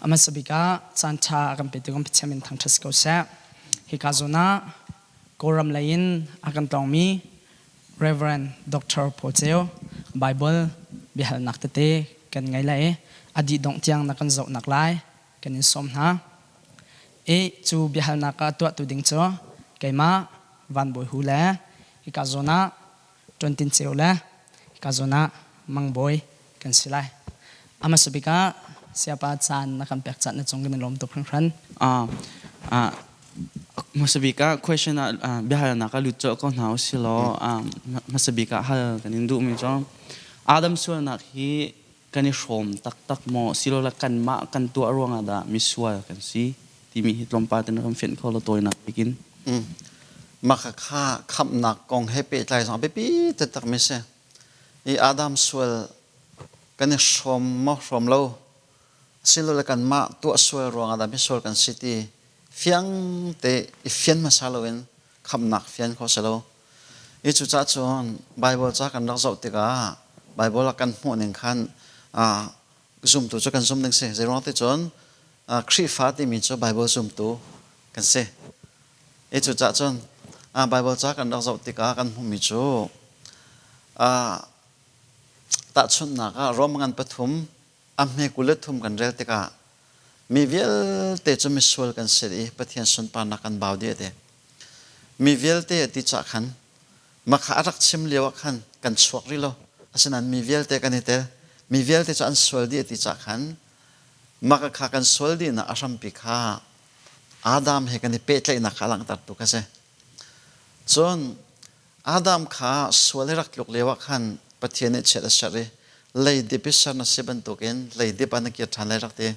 A hmasa bik ah caan ṭha a kan petu kan Pathian min thangṭhat si ko seh. Hika zawn ah Kawlram lei in a kan tlawngmi Reverend Dr. Paul Ceu Bible biahalnak tete kan ngei lai i a dih dongh tiang na kan zohnak lai kan in sawm hna. I cu biahalnak ah tuahtu ding cu keimah Van Bawi Hu le hika zawn ah Ṭuan Tin Ceu le hika zawn ah Mang Bawi kan si lai. A hmasa bik ah Sayapa caan na kan pek caan na cung kan i lawm tuk hringhran. Hmasa bik ah question ah biahalnak ah lut colh ko hna usih law hmasa bik ah hal kan in duhmi cu Adam sualnak hi kan i hrawm taktak maw silole kanmah kan tuah ruangah dah misual kan si timi hi tlawmpal te na kan fianh kho lo tawinak bikin. Mah kha khamhnak kong he pehtlai zong a biapi taktak mi si. I Adam sual kan i hrawm maw hrawm lo asilole kanmah tuah sual ruangah dah misual kan si ti fiang te i fian hmasa loin khamhnak fian kho si lo. I cucaah cun Bible ca kan rak zoh tikah Bible ah kan hmuh ning khan zumtu cu kan zum ding si. Zeiruang ti cun Khrihfa timi cu Bible zumtu kan si. I cucaah cun Bible ca kan rak zoh tikah kan hmuhmi cu tahchunhnak ah Rom ngan pathum a hme 23 kan rel tikah mi vialte cu misual kan si i Pathian sunparnak kan bau dih a ti. Mi vialte a ti cah khan makha a rak chim lio ah khan kan chuak rih lo. Asinain mi vialte kan i tel. Mi vialte cu an sual dih a ti cah khan maka kha kan sual dihnak a hrampi kha Adam he kan i pehtlaihnak kha a langhtertu kha si. Cun Adam kha sual i rak tluk lio ah khan Pathian nih chiat a serh i leidip i ser na si bantukin leidip ah na kir ṭhan lai rak ti.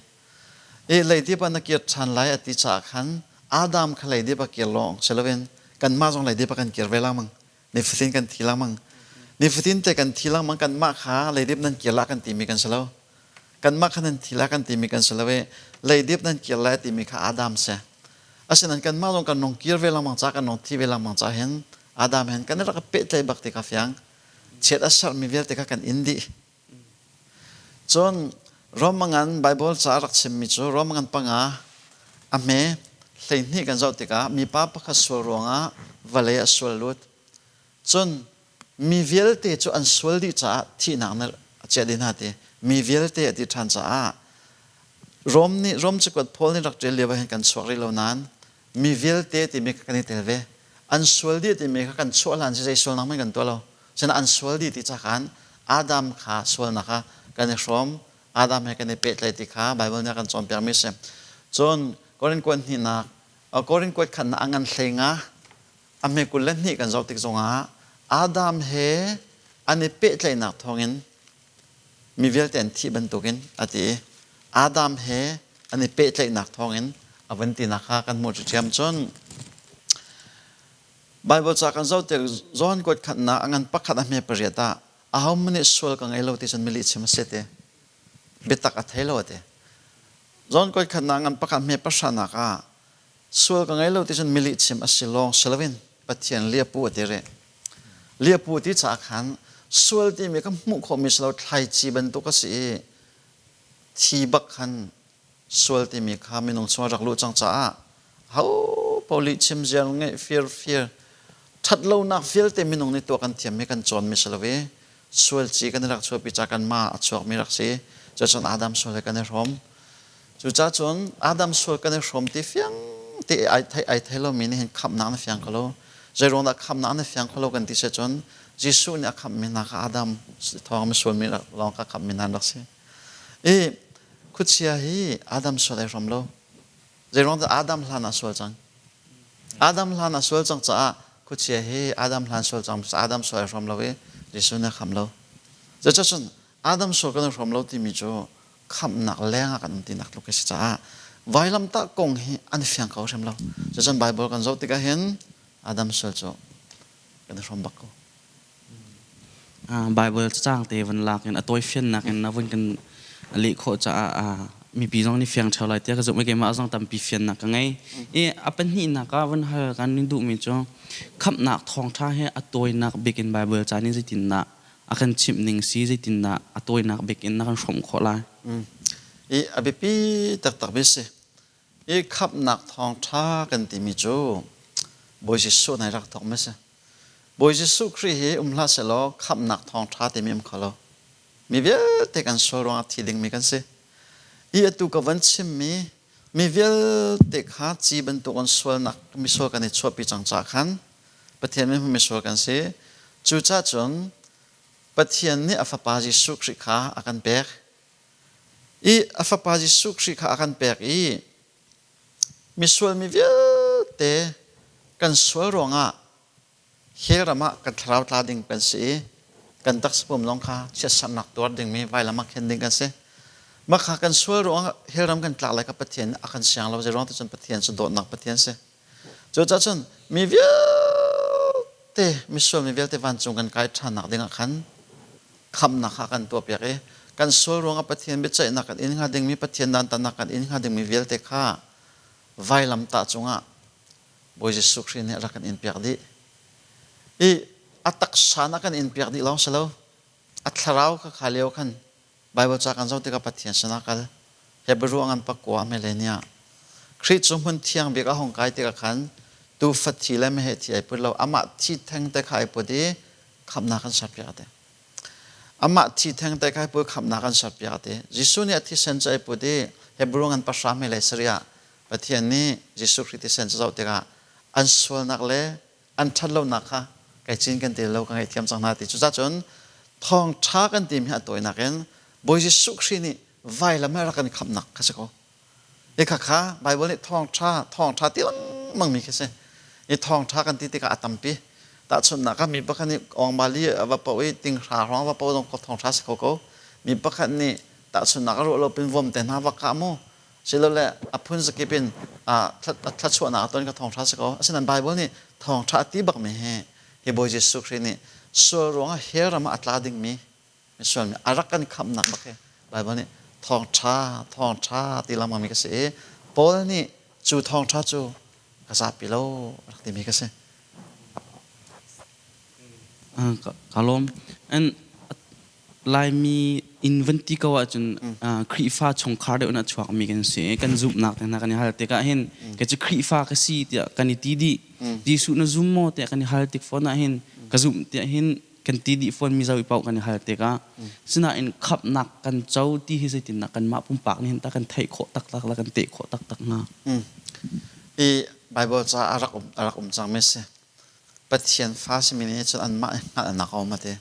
I leidip ah na kir ṭhan lai a ti caah khan Adam kha leidip ah kir lawng si loin kanmah zong leidip ah kan kir ve lengmang. Nifatin kan thi lengmang. Nifatin te kan thi lengmang kanmah kha leidip nan kir lah kan timi kan si lo. Kanmah kha nan thi lah kan timi kan si lo i leidip nan kir lai timi kha Adam si. Asinain kanmah zong kan nung kir ve lengmang ca kan nung thi ve lengmang ca hin Adam hen kan i rak pehtlaih bak ti kha fiang. Chiat a sermi vialte kha kan in dih. Cun Romangan Bible ca a rak chimmi cu Romangan 5 a hme 12 kan zoh tikah mipa pakhat sual ruangah vawlei a sual lut. Cun mi vialte cu an sual dih caah thihnak nih a chiah dih hna ti. Mi vialte a ti ṭhan caah Rom nih Rom cakuat Paul nih rak ṭial lio ah hin kan chuak rih lo nain mi vialte timi kha kan i tel ve. An sual dih timi kha kan chuah hlan si zei sualnak hmanh kan tuah lo. Sinain an sual dih ti cakhan Adam kha sualnak kha kan i hrawm. Adam he kan i pehtlaih ti kha Bible nih a kan cawnpiakmi a si. Cun Korin kuat hnihnak, Korin kuat khatnak a ngan hlei nga a hme 22 kan zoh tik zongah Adam he an i pehtlaihnak thawngin mi vialte an thih bantukin a ti i Adam he an i pehtlaihnak thawngin a vun tinak kha kan hmuh ṭhiam. Cun Bible ca kan zoh tik John kuat khatnak a ngan pakhat a hme pariat ah ahohmanh nih sual ka ngei lo ti cun mi lihchim a si ti biatak a thei lo a ti. John kuat khatnak ngan pakhat hme pahranak ah sual ka ngei lo ti cun mi lihchim a si lawng si loin Pathian liapu a ti rih. Liapu ti caah khan sual timi ka hmuh khawhmi si lo thlaici bantuk a si i thi bak khan sual timi kha minung chungah rak luh cang caah ho paoh lihchim ziar ngeih fir fir ṭhat lonak vialte minung nih tuah kan thiammi kan cawnmi si lo i sual ci kan i rak chuahpi ca kan ma a chuakmi rak si. Cucun Adam sual he kan i hrawm. Cucaah cun Adam sual kan i hrawm ti fiang ti ai thei ai thei lomi nih hin khamhnak na fiang kho lo. Zeiruang dah khamhnak na fiang kho lo kan ti si cun Jesuh nih a khamhmi hna kha Adam thawng misual mi lawng kha khamhmi hna an rak si. I khuachia hi Adam sual ai hrawm lo. Zeiruang dah Adam hlan ah sual cang. Adam hlan ah sual cang caah khuachia hi Adam hlan sual cang Adam sual ai hrawm lo i Jesuh nih a khamh lo. Cucun Adam sual kan i hrawm lo timi cu khamhnak leng ah kan um tinak tluk a si caah vailamtah kong hi an fiang kho hrim lo. Cucun Bible kan zoh tikah hin Adam sual cu kan i hrawm bak ko. Bible cacang te van lak in a tawifiannak in na vun kan leh khawh caah mipi zong nih fiang ṭheo lai tiah ka zumh i keimah zong tampi fiannak ka ngei. I a pahnihnak ah van hal kan in duhmi cu khamhnak thawngṭha hi a tawinak bik in Bible ca nih zeitindah a kan chimh ning si zeitindah a tawinak bik in na kan hrawmh khawh lai? I a biapi taktak mi si. I khamhnak thawngṭha kan timi cu Bawi Jesuh nai rak thawk mi si. Bawi Jesuh Khrih hi um hlah sehlaw khamhnak thawngṭha timi um kho lo. Mi vialte kan sual ruangah thi dingmi kan si. I atu ka van chimmi mi vialte kha ci bantuk an sualnak misual kan i chuahpi cang caah khan Pathian min misual kan si. Cucaah cun Pathian nih a Fapa Jesuh Khrih kha a kan pek. I a Fapa Jesuh Khrih kha a kan pek i misual mi vialte kan sual ruangah hell ram ah kan thlarau tla ding kan si i kan taksa pum zong kha chiatsernak tuar dingmi vailam ah khen ding kan si. Mah kha kan sual ruangah hell ram kan tlak lai kha Pathian nih a kan siang lo. Zei ruang ti cun Pathian cu dawtnak Pathian si. Cucaah cun mi vialte misual mi vialte vancung kan kai ṭhannak dingah khan khamnak kha kan tuahpiak i kan sual ruangah Pathian biaceihnak kan in hnga dingmi Pathian dantatnak kan in hnga dingmi vialte kha vailamtah cungah Bawi Jesuh Khrih nih a rak kan inpiak dih. I a taksa na kan inpiak dih lawng si lo, a thlarau kha kha lio khan Baibal ca kan zoh tikah Pathian sinah kal. Hebrew a ngan pakua millennia. Khrih cu hmun thiang bik a hung kai tikah khan tuufa thi le meheh thi ai put lo, amah thi thengte kha ai put i khamhnak kan serpiak a ti. Amah thi thengte kha ai put khamhnak kan serpiak a ti. Jesuh nih a thisen cu ai put i Hebrew ngan pahra hme sarih ah Pathian nih Jesuh Khrih thisen cu zoh tikah an sualnak le an ṭhatlonak kha kai cin kan ti lo ka ngaihthiam cang hna ti. Cucaah cun thawngṭha kan timi hi a tawinak in Bawi Jesuh Khrih nih vailam he rak kan khamhnak kha si ko. I khakha Baibal nih thawngṭha thawngṭha ti lengmang mi khi si. I thawngṭha kan ti tikah a tampi. Tahchunhnak ah mi pakhat nih awngmali a va poh i tinghra hrawng va poh zong thawngṭha si kho ko. Mi pakhat nih tahchunhnak a ruah lo pin vom te hna va kah mu silole a phun zakip in thluachuahnak a ton ka thawngṭha si ko. Asinain Baibal nih thawngṭha a ti bakmi hi hi Bawi Jesuh Khrih nih sual ruangah hell ram ah a tla dingmi misual mi a rak kan khamhnak bak hi Baibal nih thawngṭha thawngṭha ti lengmangmi ka si i Paul nih cu thawngṭha cu ka zapi lo rak timi ka si. Ka lawm. And Laimi inn van ti ko ahcun Khrihfa chungkhar deuh in a chuakmi kan si. Kan zumhnak te hna kan i hal tikah hin kei cu Khrihfa ka si tiah kan i ti dih. Jesuh na zum maw tiah kan i hal tik fawn ah hin ka zumh tiah hin kan ti dih fawn mizo i paoh kan i hal tikah sinain khamhnak kan co ti hi zeitindah kanmah pumpak nih hin tah kan theih khawh taktak le kan teh khawh taktak hnga? I Bible ca a rak um cangmi si. Pathian fa simi nih cun anmah i hngalhnak a um a ti.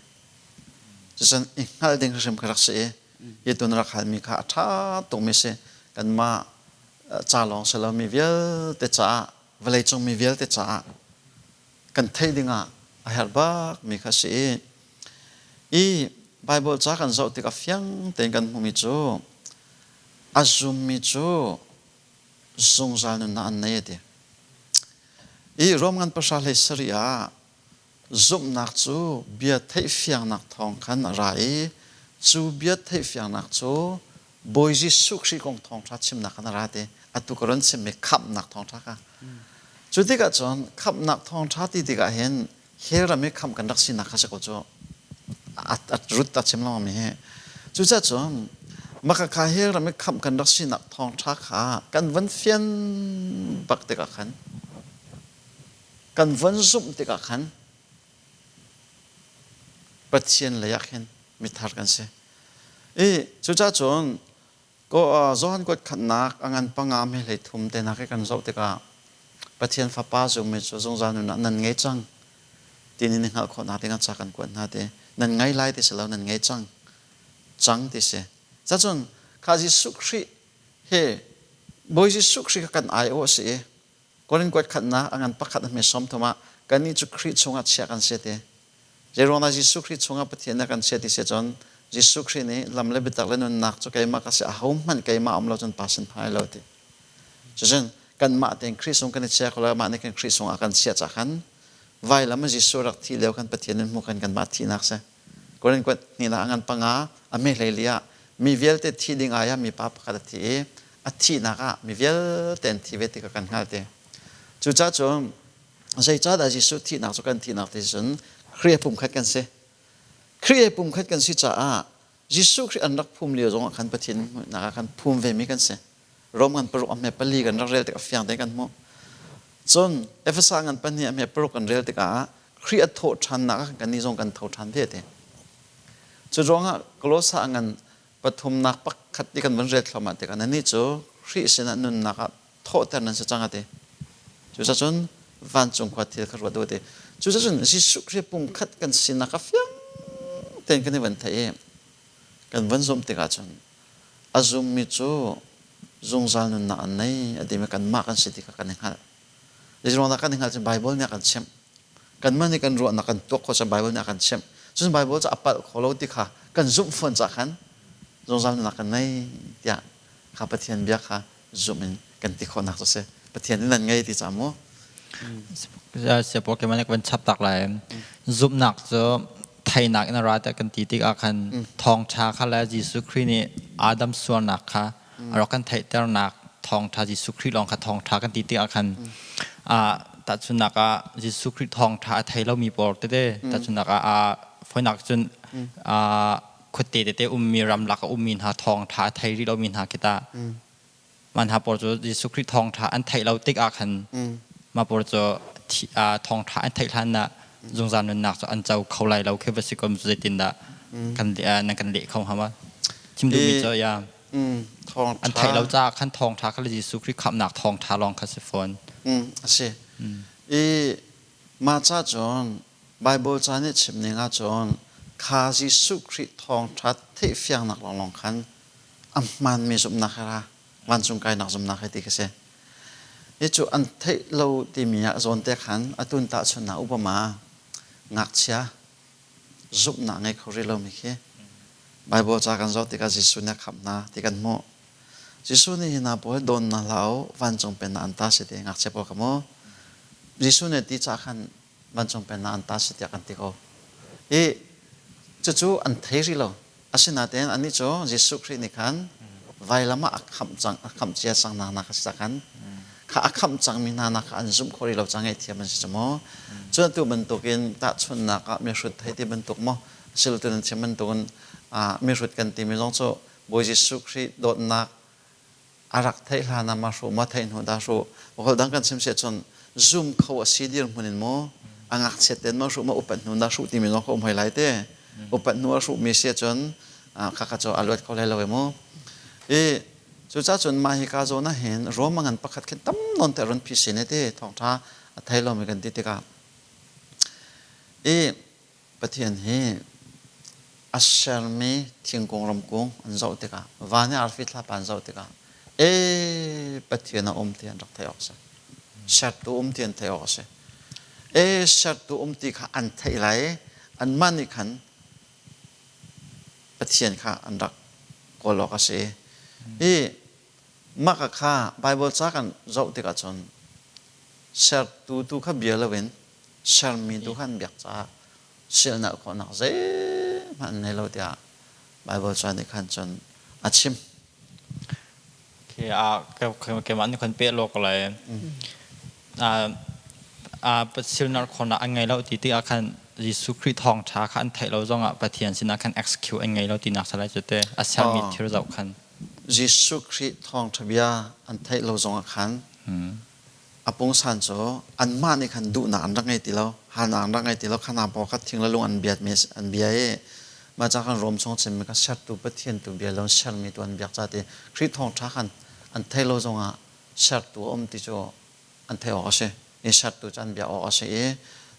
Cucun i hngalh ding hrim kha rak si i hi tu na rak halmi kha a ṭha tukmi si. Kanmah ca lawng si lo mi vialte caah vawleicung mi vialte caah kan theih dingah a herh bakmi kha si i i Bible ca kan zoh tikah fiang tein kan hmuhmi cu a zummi cu zungzal nunnak an nei a ti. I Rom ngan pahra hlei sarih ah zumhnak cu bia theihfiangnak thawng khan a ra i cu bia theihfiangnak cu Bawi Jesuh Khrih kong thawngṭha chimnak khan a ra ti. Atu ka ron chimmi khamhnak thawngṭha kha. Cu tikah cun khamhnak thawngṭha ti tikah hin hell ram i khamh kan rak sinak kha si ko cu a rut a chim lengmang mi hi. Cucaah cun makakha hell ram i khamh kan rak sinak thawngṭha kha kan van fian bak tikah khan kan van zumh tikah khan Pathian lei ah khin mithar kan si. I cucaah cun Johan kuat khatnak a ngan panga me hlei thum te hna khi kan zoh tikah Pathian Fapa zummi cu zungzal nunnak nan ngei cang ti nih hngalh khawhnak ding ah ca kan kuat hna ti nan ngei lai ti si lo nan ngei cang cang ti si. Cacun kha Jesuh Khrih he Bawi Jesuh Khrih kha kan aiawh a si i Korin kuat khatnak a ngan pakhat a hme sawm thum ah kannih cu Khrih chungah chiah kan si ti. Zeiruang dah Jesuh Khrih chungah Pathian nih a kan chiah ti si cun Jesuh Khrih nih lam le biatak le nunnak cu keimah ka si ahohmanh keimah um lo cun Pa sin phai lo ti. Cucun kanmah tein Khrih sung kan i chia ko lo mah nih khan Khrih sungah a kan chiah cah khan vailam ah Jesuh rak thih lio khan Pathian in hmuh khan kanmah thihnak si. Korin kuat hnihnak a ngan panga a me hlei li ah mi vialte thi ding ai ah mipa pakhat a thi i a thihnak ah mi vialte an thi ve ti kha kan hngal ti. Cucaah cun zeicahdah Jesuh thihnak cu kan thihnak ti cun Khrih he pumkhat kan si. Khrih he pumkhat kan si caah Jesuh Khrih an rak phum lio zongah khan Pathian hmuhnak ah khan phum vemi kan si. Rom ngan paruk a hme pali kan rak rel tikah fiang tein kan hmuh. Cun Efesa ngan pahnih a hme paruk kan rel tikah Khrih a thawh ṭhannak ah kan nih zong kan tho ṭhan ve te. Cu ruangah Kolosa ngan pathumnak pakhat ti kan van rel thluahmah tikah nannih cu Khrih sinah nunnak ah thawhter nan si cang a ti. Cucacun vancung khua thil kha ruat u a ti. Cucacun Jesuh Khrih pumkhat kan sinak kha fiang tein kan i van theih i kan van zumh tikah cun a zummi cu zungzal nunnak an nei a timi kanmah kan si ti kha kan i hngalh. Zeiruang dah kan i hngalh cun Baibal nih a kan chimh. Kanmah nih kan ruahnak kan tuak khawh cun Baibal nih a kan chimh. Cun Baibal cu a palh kho lo ti kha kan zumh fawn cah khan zungzal nunnak kan nei tiah kha Pathian bia kha zumh in kan ti khawhnak cu si. Pathian in nan ngei ti ca mu. Siapaw ke man kan chap tak lai. Zumhnak cu theinak in a ra tiah kan ti tikah khan thawngṭha kha le Jesuh Khrih nih Adam sualnak kha a rak kan theihternak thawngṭha Jesuh Khrih lawng kha thawngṭha kan ti tikah khan tahchunhnak ah Jesuh Khrih thawngṭha a thei lomi pawl tete tahchunhnak ah foinak cun khuate tete ummi ramlak a ummi hna thawngṭha a thei rih lomi hna khi tah mah hna pawl cu Jesuh Khrih thawngṭha an theih lo tikah khan mah pawl cu thawngṭha an theih hlan ah zungzal nunnak cu an co kho lai lo khi va si ko zeitindah kan nan kan leh kho hnga ma chim duhmi cu ya an theih lo caah khan thawngṭha kha le Jesuh Khrih khamhnak thawngṭha lawng kha si fawn. A si. I mah ca cun Baibal ca nih chim ning ahcun kha Jesuh Khrih thawngṭha theihfiangnak lawnglawng khan a hmaanmi zumhnak he ra vancung kainak zumhnak he ti ka si. Hi cu an theih lo timi ah zawn te khan atun tahchunhnak upama ngakchia zumhnak ngei kho rih lomi khi Baibal ca kan zoh tikah Jesuh nih a khamh hna ti kan hmuh. Jesuh nih hi hna pawl dawn hna hlah u vancung pennak an ta si ti ngakchia pawl kha mu. Jesuh nih ti ca khan vancung pennak an ta si tiah kan ti ko. I cucu an thei rih lo. Asinain anih cu Jesuh Khrih nih khan vailam ah a khamh cang a khamh cia cang hna nak a si khan kha a khamh cangmi hna nak kha an zumh khawh rih lo cang ngaihthiam an si cu maw. Cun atu bantukin tahchunhnak ah mihrut hei ti bantuk maw siltu nan chim bantukin mihrut kan timi zong cu Bawi Jesuh Khrih dawtnak a rak theih hlan ah ma hruh ma theih hnu dah hruh holh dang kan chim si ahcun zum kho a si dirhmun in maw a ngakchiat ten ma hruh ma upat hnu dah hruh timi zong ka um hoi lai te upat hnu a hruh mi si ahcun khakha cu a luat kho lai lo mu i cucaah cun mah hi ka zawn ah hin Rome ngan pakhat khin tam nawn te run phi sin te thawngtha a thei lomi kan ti tikah i Pathian hi a sermi thingkung ramkung an zoh tikah van i arfi thlapa an zoh tikah ee Pathian a um ti an rak theih awk a si. Sertu um ti an theih awk a si. Ee sertu um ti kha an theih lai i anmah nih khan Pathian kha an rak kawl awk a si. I mah kha Baibal ca kan zoh tikah cun sertu tu kha bia loin sermi tu kha an biak caah silnalh khawhnak zeihmanh an ngei lo tiah Baibal ca nih khan cun a chim. Okay, keimah nih kan peh lawk lai. Silnalh khawhnak an ngei lo ti tikah khan Jesuh Khrih thawngṭha kha an theih lo zongah Pathian sinah khan excuse an ngei lo tinak salai cu te a sermi thil zoh khan. Jesuh Khrih thawngṭha bia an theih lo zongah khan a pungsan cu anmah nih khan duhnak an rak ngei ti lo halnak an rak ngei ti lo kha hna pawl kha thing le lung an biat mi an bia i mah ca khan Rom chung chimmi kha sertu Pathian tu bia lo sermi tu an biak ca ti Khrih thawngṭha khan an thei lo zongah sertu a um ti cu an theih awk a si i sertu cu an biak awk a si i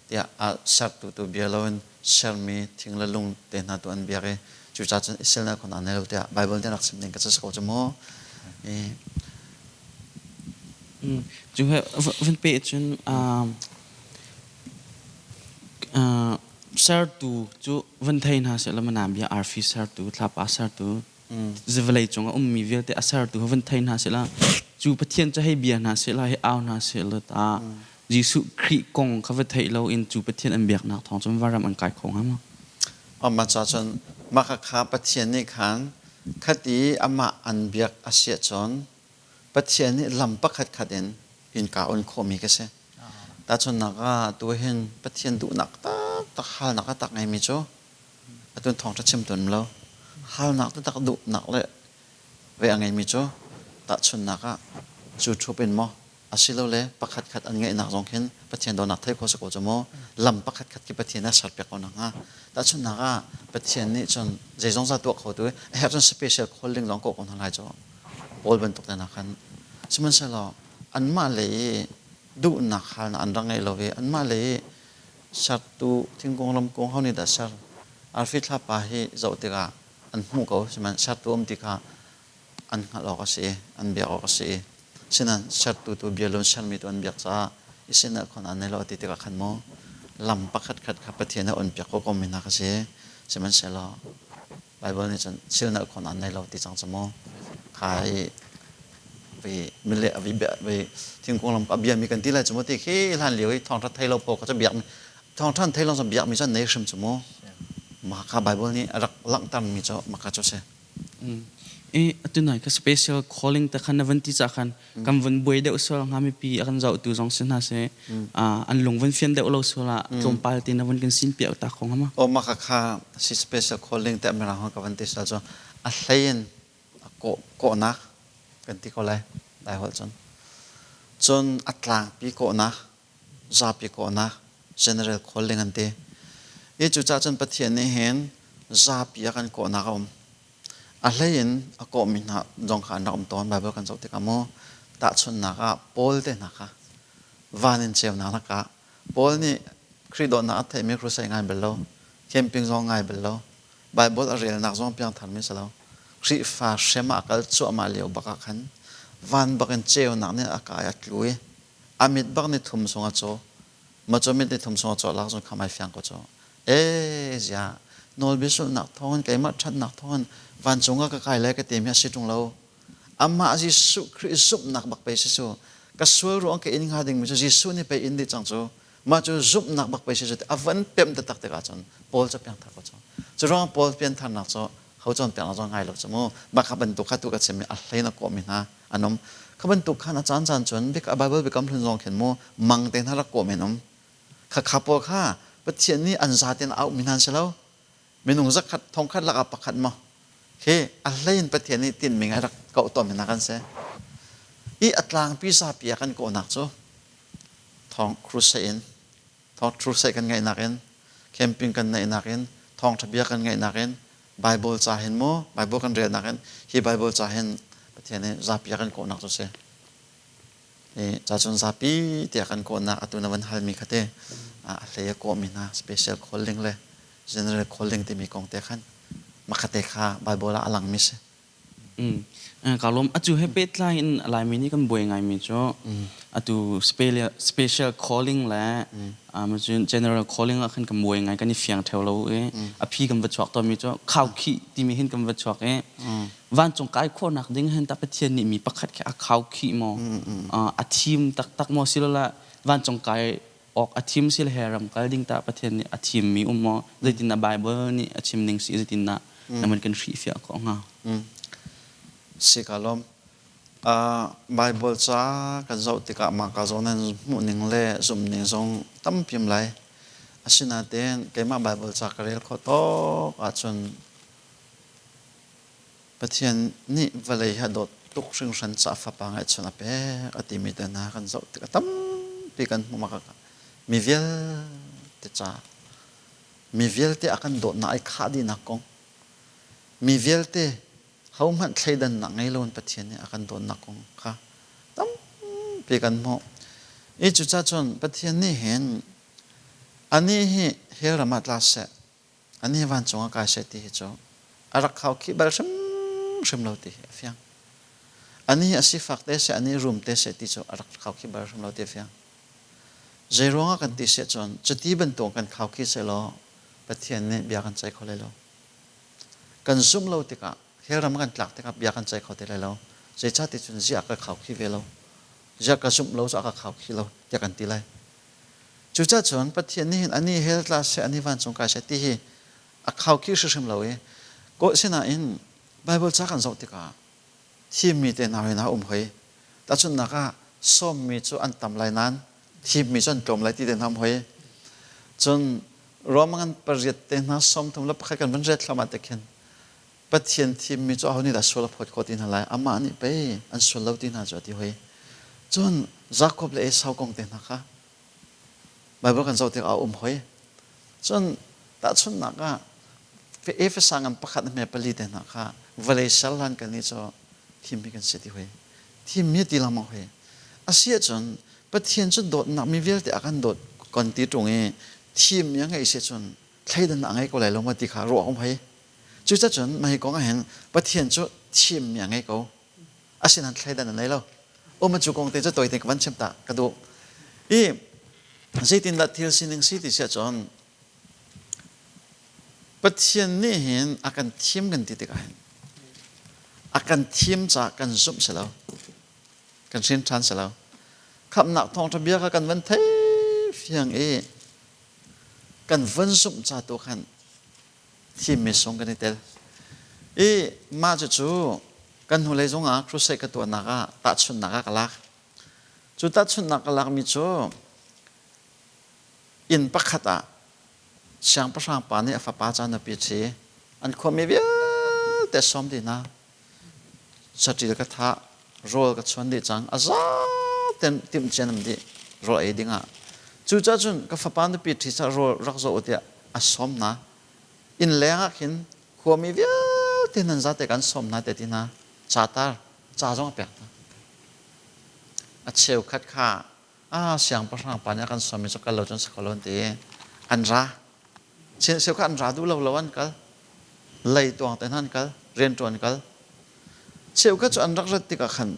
tiah a sertu tu bia loin sermi thing le lung te hna tu an biak i cucaah cun Israel khon an lo tiah Bible nih rak chim ding ka si ko cu mu. Cu he van pe cun sertu cu van thei hna seh law mana bia arfi sertu thlapa sertu vawlei cung a ummi vialte a sertu van thei hna seh la cu Pathian cu hei bia hna seh la hei au hna seh la ta Jesuh Khrih kong kha va theih loin cu Pathian an biaknak thawng cun varam an kai kho hnga maw? Amah ca cun mah kha Pathian nih khan khati amah an biak a si ahcun Pathian nih lam pakhat khat in innka on khawhmi ka si. Tahchunhnak ah tu hin Pathian duhnak taktak halnak a tak ngeimi cu atun thawngṭha chim tun lo. Halnak taktak duhnak le ve a ngeimi cu tahchunhnak ah cu ṭhup in maw asilole pakhatkhat an ngeihnak zong khin Pathian dawtnak thei khawh si ko cu maw lam pakhatkhat khi Pathian a serpiak ko nakhnga tahchunhnak ah Pathian nih cun zeizong za tuah kho tu a herh cun special calling zong kawh ko hna lai cu Paul bantuk te hna khan sihmanhsehlaw anmah lei i duhnak halnak an rak ngei lo i anmah lei i sertu thingkung ramkung ho nih dah ser arfi thlapa hi zoh tikah an hmuh ko sihmanh sertu um ti kha an hngalh awk a si an biak awk a si sinan sertu tu bia lun sermi tu an biak caah i sinal khon an nei lo ti tikah khan mu lam pakhat khat kha Pathian a on piak ko ko mi hna kha si sihmanhsehlaw Bible nih cun silnal khon an nei lo ti cang cu mu kha i vi mile vi vi thingkung lam a bia mi kan ti lai cu mu ti khi hlan lio i thawngtha thei lo pawl kha cu biak mi thawngtha thei lo biak mi cu an nei hrim cu mu mah kha Bible nih a rak langhter mi cu maka cu si I atu nai ka special calling te khan na van ti ca khan kan vun buai deuh sual hnga mipi a kan zohtu zong si hna seh an lung vun fian deuh lo sual ah tlawmpal te na vun kan sin piak ta kho hnga ma o maka kha si special calling te mirang ka van ti sal cu a hlei in kawh kawhnak kan ti ko lai lai holh cun cun a tlangpi kawhnak zapi kawhnak general calling an ti i cucaah cun Pathian nih hin zapi a kan kawhnak a um a hlei in a kawhmi hna zong kha an rak um tawn Bible kan zoh tikah mu tahchunhnak ah Paul te hna kha van in ceunak lakah Paul nih Khrih dawtnak a theihmi crusade ngai bal lo camping zong ngai bal lo Bible a relnak zong piangthar mi si lo. Khrihfa hrem ah kal cuahmah lio bak ah khan van bak in ceunak nih a kai a tlu i a mit bak ni thum sung a caw. Ma cu mit ni thum sung a caw lak cun kham ai fiang ko cu. E zia nawlbia sulhnak thawngin keimah ṭhatnak thawngin vancung ah ka kai lai ka timi a si ṭung lo. Amah Jesuh Khrih zumhnak bak pei si cu. Ka sual ruang ka in hnga dingmi cu Jesuh nih pei in dih cang cu. Mah cu zumhnak bak pei si cu a van pemh taktak tikah cun Paul cu piangthar ko cu. Cu ruang Paul piantharnak cu ho cawnpiaknak zong ngai lo cu mu. Mah kha bantuk kha tu ka chimmi a hlein a kawhmi hna an um. Kha bantuk khan a caan caan cun Bible biakam hlun zong khin mu mang te hna rak kawhmi an um. Kha kha pawl kha Pathian nih an zaten a auhmi hna an si lo. Minung zakhat thongkhat lakah pakhat maw khi a hlein Pathian nih tinhmi ngai rak kauh tawnmi hna kan si. I a tlangpi zapi ah kan kawhnak cu thawng crusade in thawng crusade kan ngeihnak in camping kan neihnak in thawngṭha bia kan ngeihnak in Bible ca hin mu Bible kan relnak in hi Bible ca hin Pathian nih zapi a kan kawhnak cu si. I ca cun zapi tiah kan kawhnak atu na van halmi kha te a hlei a kawhmi hna special calling le general calling timi kong te khan makhate kha Bible ah a langmi si. Ka lawm. Atu he pehtlai in Laimi nih kan buai ngaimi cu atu special calling le cun general calling ah khan kan buai ngai kan i fiang theo lo i a phi kan va chuak tawnmi cu khaukhih timi hin kan va chuak i vancung kai khawhnak ding hin ta Pathian nih mi pakhat khi a khaukhih maw a thim taktak maw silole vancung kai awk a thim sil he ram kal ding tah Pathian nih a thimmi um maw zeitindah Bible nih a chim ning si zeitindah naman kan hrihfiah khawh hnga? Si ka lawm. Bible ca kan zoh tikah mah ka zawn nan hmuh ning le zumh ning zong tampi um lai. Asinain keimah Bible ca ka rel khawh tawk ahcun Pathian nih vawlei hi a dawt tuk hringhran caah fapa ngeihchun a pek a timi te hna kan zoh tikah tampi kan hmuh mak mi vialte ca mi vialte a kan dawtnak ai khah dihnak kong mi vialte hohmanh thleidannak ngei loin Pathian nih a kan dawtnak kong kha tampi kan hmuh. I cucaah cun Pathian nih hin anih hi hell ram ah tla seh Anih vancung ah kai seh ti hi cu a rak khaukhih bal hrimhrim lo ti hi a fiang. Anih a sifak te seh, anih rum te seh ti cu a rak khaukhih bal hrim lo ti a fiang. Zeiruangah kan ti siah cun cuti bantuk kan khaukhih sehlaw Pathian nih bia kan ceih kho lai lo. Kan zumh lo tikah hell ram kan tlak tikah bia kan ceih kho ti lai lo. Zeicahti cun ziah ka khaukhih ve lo, ziah ka zumh lo cu a ka khaukhih lo tiah kan ti lai. Cucaah cun Pathian nih hin ani hell tla seh, ani vancung kai seh ti hi a khaukhih hrimhrim lo i kaw sinain Bible ca kan zoh tikah thimmi te hna hin a um hoi. Tahchunhnak ah sawmmi cu an tam lai nain thimmi cu an tlawm lai ti te hna um hoi. Cun Roman 8 te hna 31 kan van ret thluahmah te khin. Pathian thimmi cu aho nih dah sual a phawt khawh ti hna lai? Amah nih pei an sual lo ti hna cu a ti hoi. Cun Jakob le Esau kong te hna kha Baibal kan zoh tikah a um hoi. Cun tahchunhnak ah Efesa ngan pakhat hme pali te hna kha vawlei ser hlan kan nih cu thimmi kan si ti hoi. Thimmi ti lengmang hoi. A si ahcun Pathian cu dawtnak mi vialte a kan dawt kan ti ṭung i thimmi a ngeih si cun thleidan a ngei ko lai lo maw ti kha ruah um hoi. Cucacun mah hi kong ah hin Pathian cu thimmi a ngei ko. Asinain thleidan a nei lo. Um cu kong te cu tawite ka van chim ta ka duh. I zeitindah thil sining si ti siah cun Pathian nih hin a kan thim kan ti tikah hin a kan thim caah kan zumh si lo. Kan hrin ṭhan si lo. Khamhnak thawngṭha bia kha kan van thei fiang i kan van zumh ca tu khan thimmi sung kan i tel. I mah cucu kan hnulei zongah crusade ka tuahnak ah tahchunhnak ah ka lak. Cu tahchunhnak ka lakmi cu inn pakhat ah siangpahrang pa nih a fapa ca nupi a an khuami vialte sawm dih hna. Saṭil ka thah, rawl ka chuan dih cang, a za ten timhcia nam dih rawl ei dingah. Cucaah cun ka fapa nupi ṭhi ca rawl rak zoh u tiah a sawm hna. Inn leng ah khin khuami vialte nan zate kan sawm hna te ti hna. Ca tar, ca zong a pek hna. A cheukhat kha a siangpahrang pa nih a kan sawm i cu kal lo cun si ko lo an ti. An ra. Cheukhat an ra duh lo lo an kal. Lei tuang te hna an kal, rianṭuan kal. Cheukhat cu an rak rat tikah khan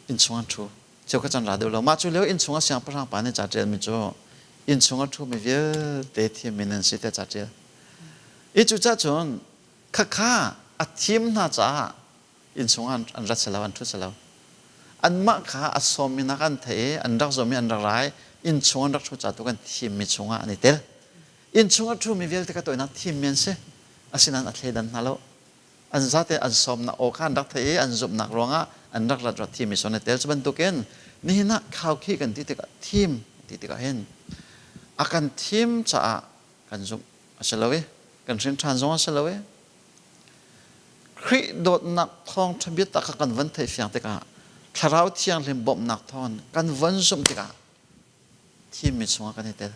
innchung an ṭhu. Cheukhat cu an ra deuh lo. Mah cu lio innchung ah siangpahrang pa nih ca ṭialmi cu innchung a ṭhumi vialte thimmi nan si tiah ca ṭial. I cucaah cun khakha a thim hna caah innchung ah an rat si lo, an ṭhu si lo. Anmah kha a sawmmi hna kha an theih i an rak zawmi an rak ra i innchung an rak ṭhu ca tu kan thimmi chungah an i tel. Innchung a ṭhumi vialte kha tawinak thimmi an si. Asinain a thleidan hna lo. An zate an sawmnak aw kha an rak theih i an zumhnak ruangah an rak rat rat thimi son i tel. Cu bantukin nihin ah khaukhih kan ti tikah thim ti tikah hin a kan thim caah kan zumh a si lo i kan hrin ṭhan zong a si lo i Khrih dawtnak thawngṭha biatak kha kan van theih fiang tikah Thlarau Thianghlim bawmhnak thawngin kan van zumh tikah thimmi chungah kan i tel.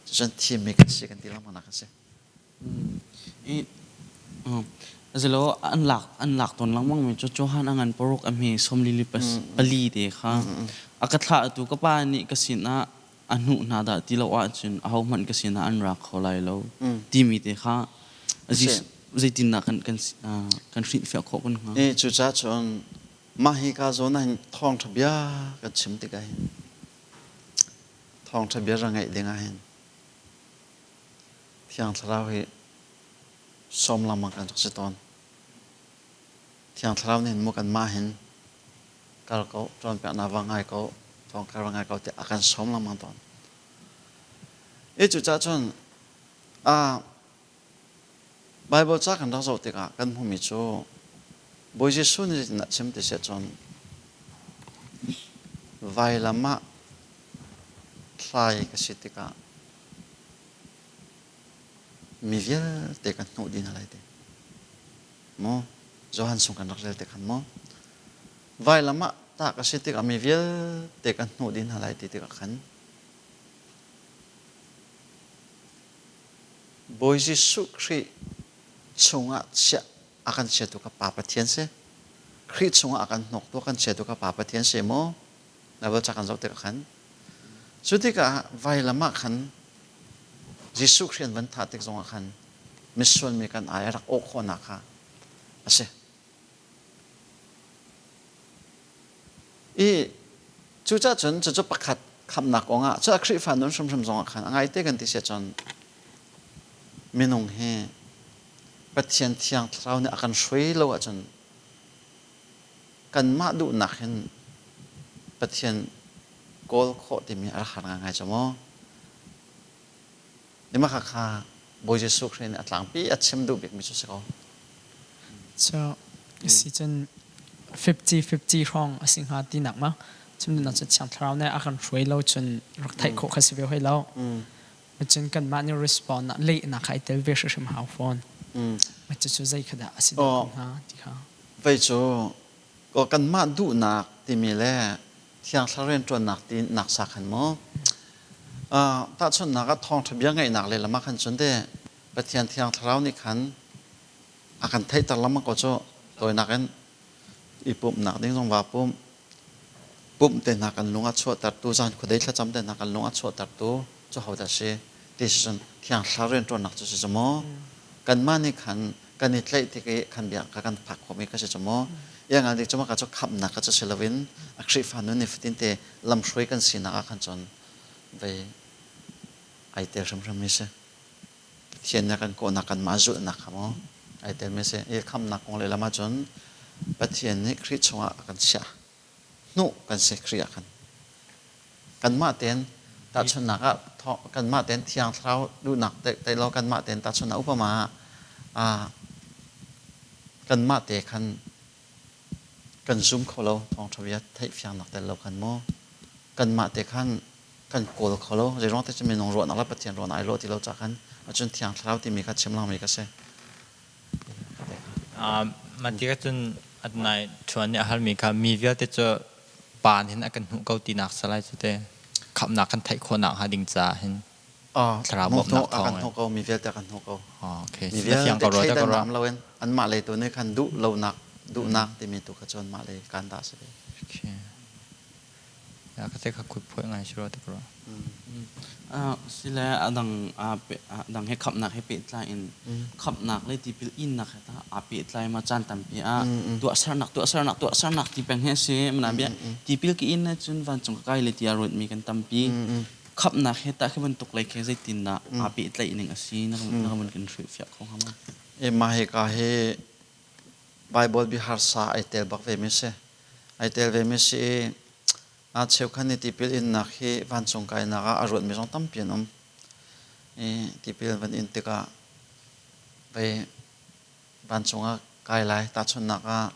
Cucun thimmi kan si kan ti lengmang nak a si. I zelo an lak an lak tawn lengmang mi cu Johan a ngan paruk a hme sawmli li pali te kha a ka thlah tu ka pa nih ka sinah a hnuh hna dah ti lo ahcun ahohmanh ka sinah an ra kho lai lo timi te kha zeitindah kan kan kan hrilhfiah khawh kun hnga? I cucaah cun mah hi ka zawn ah hin thawngṭha bia kan chim tikah hin thawngṭha bia ra ngaih ding ah hin Thiang Thlarau hi sawm lengmang kan rak si tawn. Thiang Thlarau nih hin mu kanmah hin kal ko, cawnpiaknak va ngai ko, thawngkar va ngai ko tiah a kan sawm lengmang tawn. I cucaah cun Baibal ca kan rak zoh tikah kan hmuhmi cu Bawi Jesuh nih zeitindah chim ti siah cun vailam ah thlai ka si tikah mi vialte kan hnuh dih hna lai ti. Maw Johan sung kan rak rel te khan maw vailam ah tah ka si tikah mi vialte kan hnuh dih hna lai ti tikah khan Bawi Jesuh Khrih chungah chiah a kan chiatu ka Pa Pathian si. Khrih chungah a kan hnawktu a kan chiatu ka Pa Pathian si maw? Bible ca kan zoh tikah khan cu tikah vailam ah khan Jesuh Khrih an van thah tik zongah khan misual mi kan ai a rak awh khawhnak kha a si. I cucaah cun cucu pakhat khamhnak kongah cu a Khrihfa nun hrimhrim zongah khan a ngaite kan ti si ahcun minung hi Pathian Thiang Thlarau nih a kan hruai lo ahcun kanmah duhnak hin Pathian kawl khawh timi a rak har ngaingai cu mu. Mah kha Bawi Jesuh Khrih nih a tlangpi a chim duh bikmi cu si ko. So si cun 50-50 hrawng a si hnga tinak ma? Cun duhnak cu Thiang Thlarau nih a kan hruai lo cun rak theih khawh kha si ve hoi lo. Cun kanmah nih respond lehnak kha i tel ve hrimhrim hau fawn. Cucu zei kha dah a si deuh ko hnga ti kha. Vei cu ko kanmah duhnak timi le Thiang Thlarau rianṭuannak ti nak sa khan mu. Tahchunhnak ah thawngṭha bia ngaihnak lehlam ah khan cun te Pathian Thiang Thlarau nih khan a kan theihter lengmang ko cu tawinak in i pumhnak ding zong vaa pum pumh te hna kan lung a chuahtertu zan khuadei thlacam te hna kan lung a chuahtertu cu hodah si ti si cun Thiang Thlarau rianṭuannak cu si cu mu. Kanmah nih khan kan i tlaih tik i khan bia kha kan phak khawhmi kha si cu mu. Iangal dik cu mah ka cu khamhnak kha cu si loin a Khrihfa nun ni fatin te lamhruai kan sinak ah khan cun vei ai tel hrimhrim mi si. Pathian nih a kan kawhnak kanmah zulhnak kha mu ai telmi si. I khamhnak kong lehlam ahcun Pathian nih Khrih chungah a kan chiah. Hnuh kan si Khrih ah khan. Kanmah tein tahchunhnak ah kanmah tein Thiang Thlarau duhnak te law kanmah tein tahchunhnak upama ah kanmah te khan kan zum kho lo thawngṭha bia theihfiangnak tel lo khan mu kanmah te khan kan kawl kho lo zeiruang te cu minung ruahnak le Pathian ruahnak ai lawh ti lo ca khan acun Thiang Thlarau timi kha chim langmi ka si. Mah tikah cun nai ṭhuan nih a halmi kha mi vialte cu pa hin a kan hmuh ko tinak salai cu te khamhnak kan theih khawhnak hnga ding caah hin thlarau bawmhnak thawng a kan hmuh ko mi vialte a kan hmuh ko. Mi vialte thleidannak um loin anmah lei tu nih khan duh lonak duhnak timi tu kha cu anmah lei kan dah si ve. Ka te kha kut phuai ngai si rua te rua. Sile adang adang he khamnak he pehtlai in khamnak le tipil innak he ta aa pehtlai ma caan tampi ah tuahsernak tuahsernak tuahsernak ti peng he si mana bia tipil ki in cun vancung ka kai le tia ruat mi kan tampi khamnak he ta khi bantuk lei khe zeitin dah aa pehtlaih ning a si na na kan kan hrilhfiah kho hnga ma? E ma he ka he Bible biaharsa ai tel bak ve mi si. Ai tel ve mi si i a cheukhat nih tipil innak hi vancung kainak ah a ruatmi zong tampi an um. I tipil van in tikah vei vancung ah kai lai tahchunhnak ah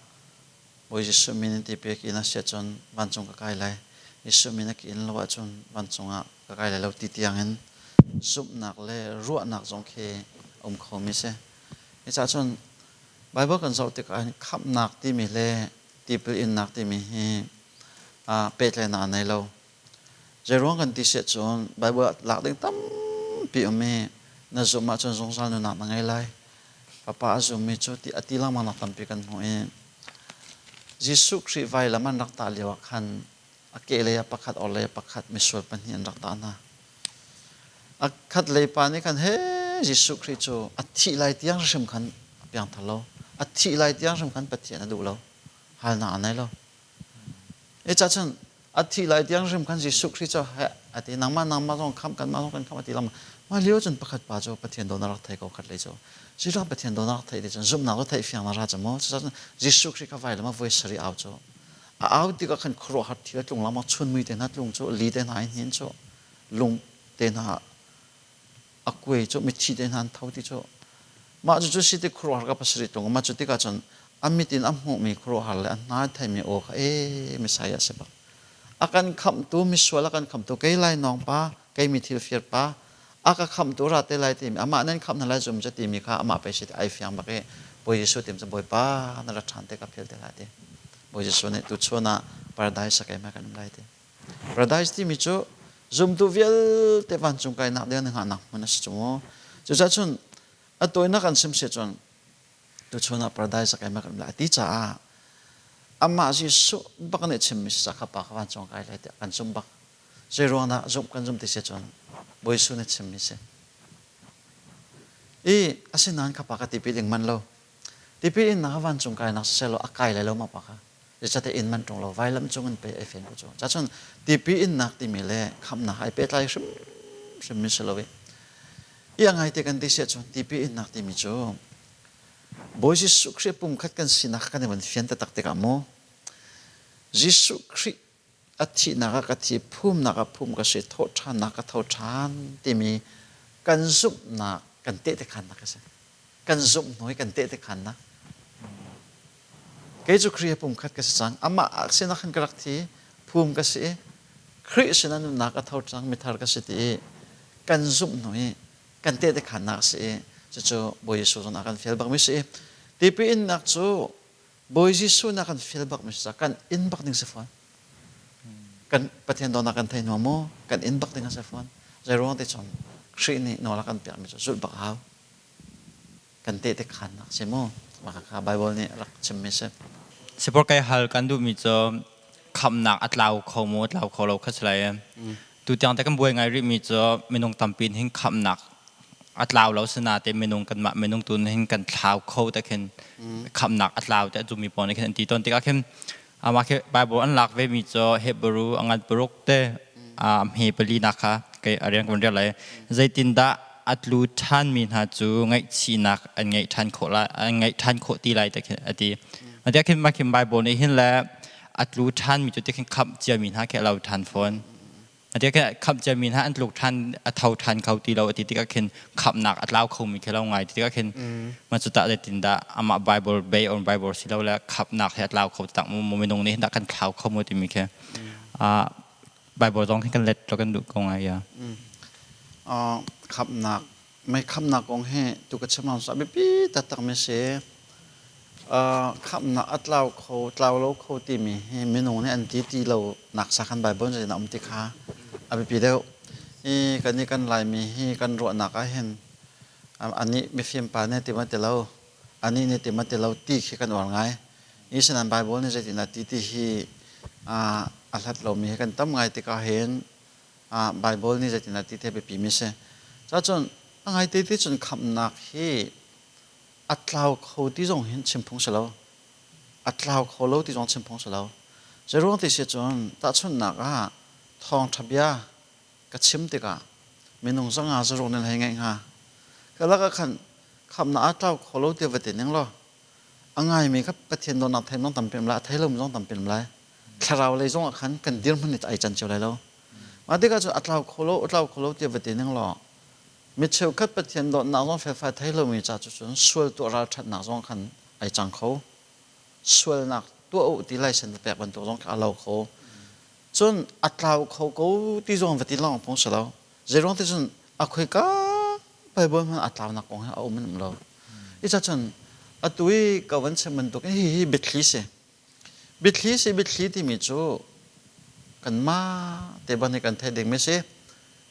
Bawi Jesuh min in tipil ka in a si ahcun vancung ka kai lai. Jesuh min a ka in lo ahcun vancung ah ka kai lai lo ti tiangin zumhnak le ruahnak zong khi a um khomi si. Hi caah cun Baibal kan zoh tikah hin khamhnak timi le tipil innak timi hi pehtlaihnak a nei lo. Zeiruang kan ti siah cun Baibal ah lak ding tampi um i na zumh ahcun zungzal nunnak na ngei lai. Fapa a zummi cu ti a ti lengmang nak tampi kan hmuh i Jesuh Khrih vailam an rak tah lio ah khan a kehlei ah pakhat orhlei ah pakhat misual pahnih an rak tah hna. A khat lei pa nih khan he Jesuh Khrih cu a thih lai tiang hrim khan a piangthar lo. A thih lai tiang hrim khan Pathian a duh lo. Halnak a nei lo. E ca cun a thih lai tiang hrim khan Jesuh Khrih cu he a ti nangmah nangmah zong khamh kanmah zong kan khamh a ti lengmang. Mah lio cun pakhat pa cu Pathian dawt na rak thei ko khat lei cu. Cucu Pathian dawt na rak theih ti cun zumhnak cu theih fiang na ra cu mu. Cucaah Jesuh Khrih kha vailam ah voi sarih au cu. A au tikah khan khuaruahhar thil a tlung lengmang chunmui te hna tlung cu li te hna in hin cu lung te hna a kuai cu mithi te hna an tho ti cu mah cu cu si ti khuaruahhar ka pasarih tlung mah cu tikah cun a mit in a hmuhmi khuaruahhar le a hna theimi aw kha ee Messiah si bak a kan khamhtu misual a kan khamhtu kei lai nawng pa kei mi thil fir pa a ka khamhtu ra te lai timi amah nan khamh hna lai zum cu timi kha amah pei si ai fiang bak i Bawi Jesuh tim cu Bawipa na ra ṭhan te ka phil te lai ti Bawi Jesuh nih tuchun ah paradise a keimah kan um lai ti Paradise timi cu zumtu vialte vancung kainak ding an hngahnak hmun a si cu mu. Cucaah cun a tawinak an sim si cun tuchun ah paradise a kai mak lai ti caah amah Jesuh bak nih chimmi si kha pa kha vancung kai lai tiah kan zumh bak. Zei ruang dah zumh kan zumh ti si cun Bawi Jesuh nih chimmi si. I asinain kha pa ka tipil ing man lo. Tipil innak vancung kainak siseh law a kai lai lo ma pa kha. Zeicahtiah inn man ṭung lo vailam cung in pei ai fen ko cu. Cacun tipi innak timi le khamnak ai pehtlai hrimhrim mi si lo i. I a ngaite kan ti siah cun tipi innak timi cu Bawi Jesuh Khrih pumkhat kan sinak kan i van fian taktak tikah mu Jesuh Khrih a thihnak ah ka thi phumnak ah phum ka si thawhṭhannak ka tho ṭhan timi kan zumhnak kan tehte khannak a si. Kan zumh hnu i kan tehte khannak. Kei cu Khrih he pumkhat ka si cang. Amah sinah khan ka rak thi, phum ka si i Khrih sinah nunnak a tho cang, mithar ka si ti i kan zumh hnu i kan tehte khannak a si i Cucu Bawi Jesuh zong a kan fial bakmi si. Tipil innak cu Bawi Jesuh na kan fial bakmi si kan in bak ding si fawn. Kan Pathian dawtnak kan thei hnu maw kan in bak ding a si fawn. Zei ruang ti cun Khrih nih nawl a kan pekmi cu zulh bak a hau. Kan tehte khannak si mu. Mah kha Bible nih rak chimmi si. Sipor kai hal kan duhmi cu khamnak a tlau kho maw tlau kho lo kha si lai. Tutiang te kan buai ngai rihmi cu minung tampi hin khamnak a tlau lo sinain minung kanmah minung tu hin kan thlau kho te khin khamnak a tlau te zummi pawl nih khin an ti tawn tikah khin amah khi Bible an lak ve mi cu Hebrew a ngan paruk te a hme pali nak kha kei a rian kan rial lai zeitindah a tlu ṭhan mi hna cu ngaihchihnak an ngeih ṭhan khawh lai an ngeih ṭhan khawh ti lai te khin a ti. Mah khin mah khin Bible nih hin le a tlu ṭhan mi cu ti khin khamh cia mi hna khi a lo ṭhan fawn. Ati khin khamh cia mi hna an tluk ṭhan a tho ṭhan kho ti lo a ti tikah khin khamhnak a tlau kho mi khi lo ngai ti tikah khin mah cu tah zeitin dah amah Bible based on Bible si lo le khamhnak hi a tlau kho tak mu minung nih hin dah kan thlau kho mu timi khi Bible zong khi kan let lo kan duh ko ngai ya. Khamhnak mei khamnak kong hi tu ka chim sa biapi taktak mi si. Khamnak a tlau kho tlau lo kho timi hi minung nih an ti ti lo nak sa khan Bible in a um ti kha a biapi deuh. I kan i kan Laimi hi kan ruahnak ah hin anih mifim pa nih ti ma ti lo anih nih ti ma ti lo ti khi kan uar ngai. I sinan Bible nih zeitin a ti ti hi a hlat lomi hi kan tam ngai tikah hin Bible nih zeitin a ti te biapi mi si. Cacun a ngai te ti cun khamhnak hi a tlau kho ti zong hin chim phung si lo. A tlau kho lo ti zong chim phung si lo. Zeiruang ti si cun tahchunhnak ah thawngṭha bia ka chim tikah minung zanga zaruk nan hei ngeih hnga. Ka lakah khan khamhnak a tlau kho lo ti va ti ning law a ngaimi kha Pathian dawtnak thei zong tampi um lai, a thei lomi zong tampi um lai. Thlarau lei zong ah khan kan dirhmun nih ai can cio lai lo. Mah tikah cun a tlau kho lo, a tlau kho lo tiah va ti ning law mi cheukhat Pathian dawtnak zong felfai thei lomi ca cu cun sual tuah ralṭhatnak zong khan ai cang kho. Sualnak tuah u ti laisen va pek bantuk zong kha a lo kho. Cun a tlau kho ko ti zong va ti lawng phung si lo. Zeiruang ti cun a khoika Bible hmanh a tlaunak kong he a um in um lo. I ca cun atu i ka van chim bantuk hi hi biathli si. Biathli si biathli timi cu kanmah te ban hi kan theih dingmi si.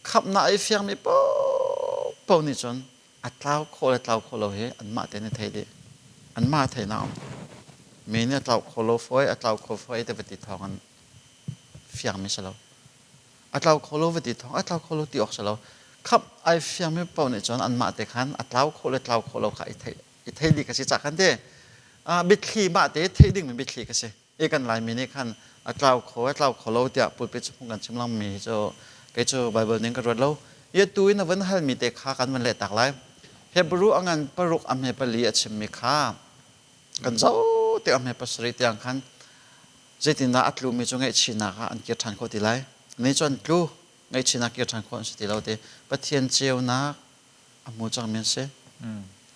Khamhnak i fiangmi paohpaoh nih cun a tlau khawh le tlau khawh lo hi anmah te nih thei dih. Anmah theihnak um. Mi nih a tlau kho lo fawi, a tlau kho fawi te va ti thawng an fiangmi si lo. A tlau kho lo va ti thawng, a tlau kho lo ti awk si lo. Khamh ai fiangmi paoh nih cun anmah te khan a tlau khawh le tlau khawh lo kha i theih i thei dih ka si ca khan te biathli mah te theih dingmi biathli ka si i kan Laimi nih khan a tlau kho a tlau kho lo tiah pulpit cu kan chim langmi cu kei cu Bible ning ka ruat lo i tu in a van halmi te kha kan van leh tak lai Hebrew a ngan paruk a hme pali a chimmi kha kan zoh te a hme pasarih tiang khan zeitindah a tlumi cu ngaihchihnak ah an kir ṭhan khawh ti lai ni cu an tlu ngaihchihnak kir ṭhan khawh an si ti lo ti Pathian ceunak a hmu cangmi an si.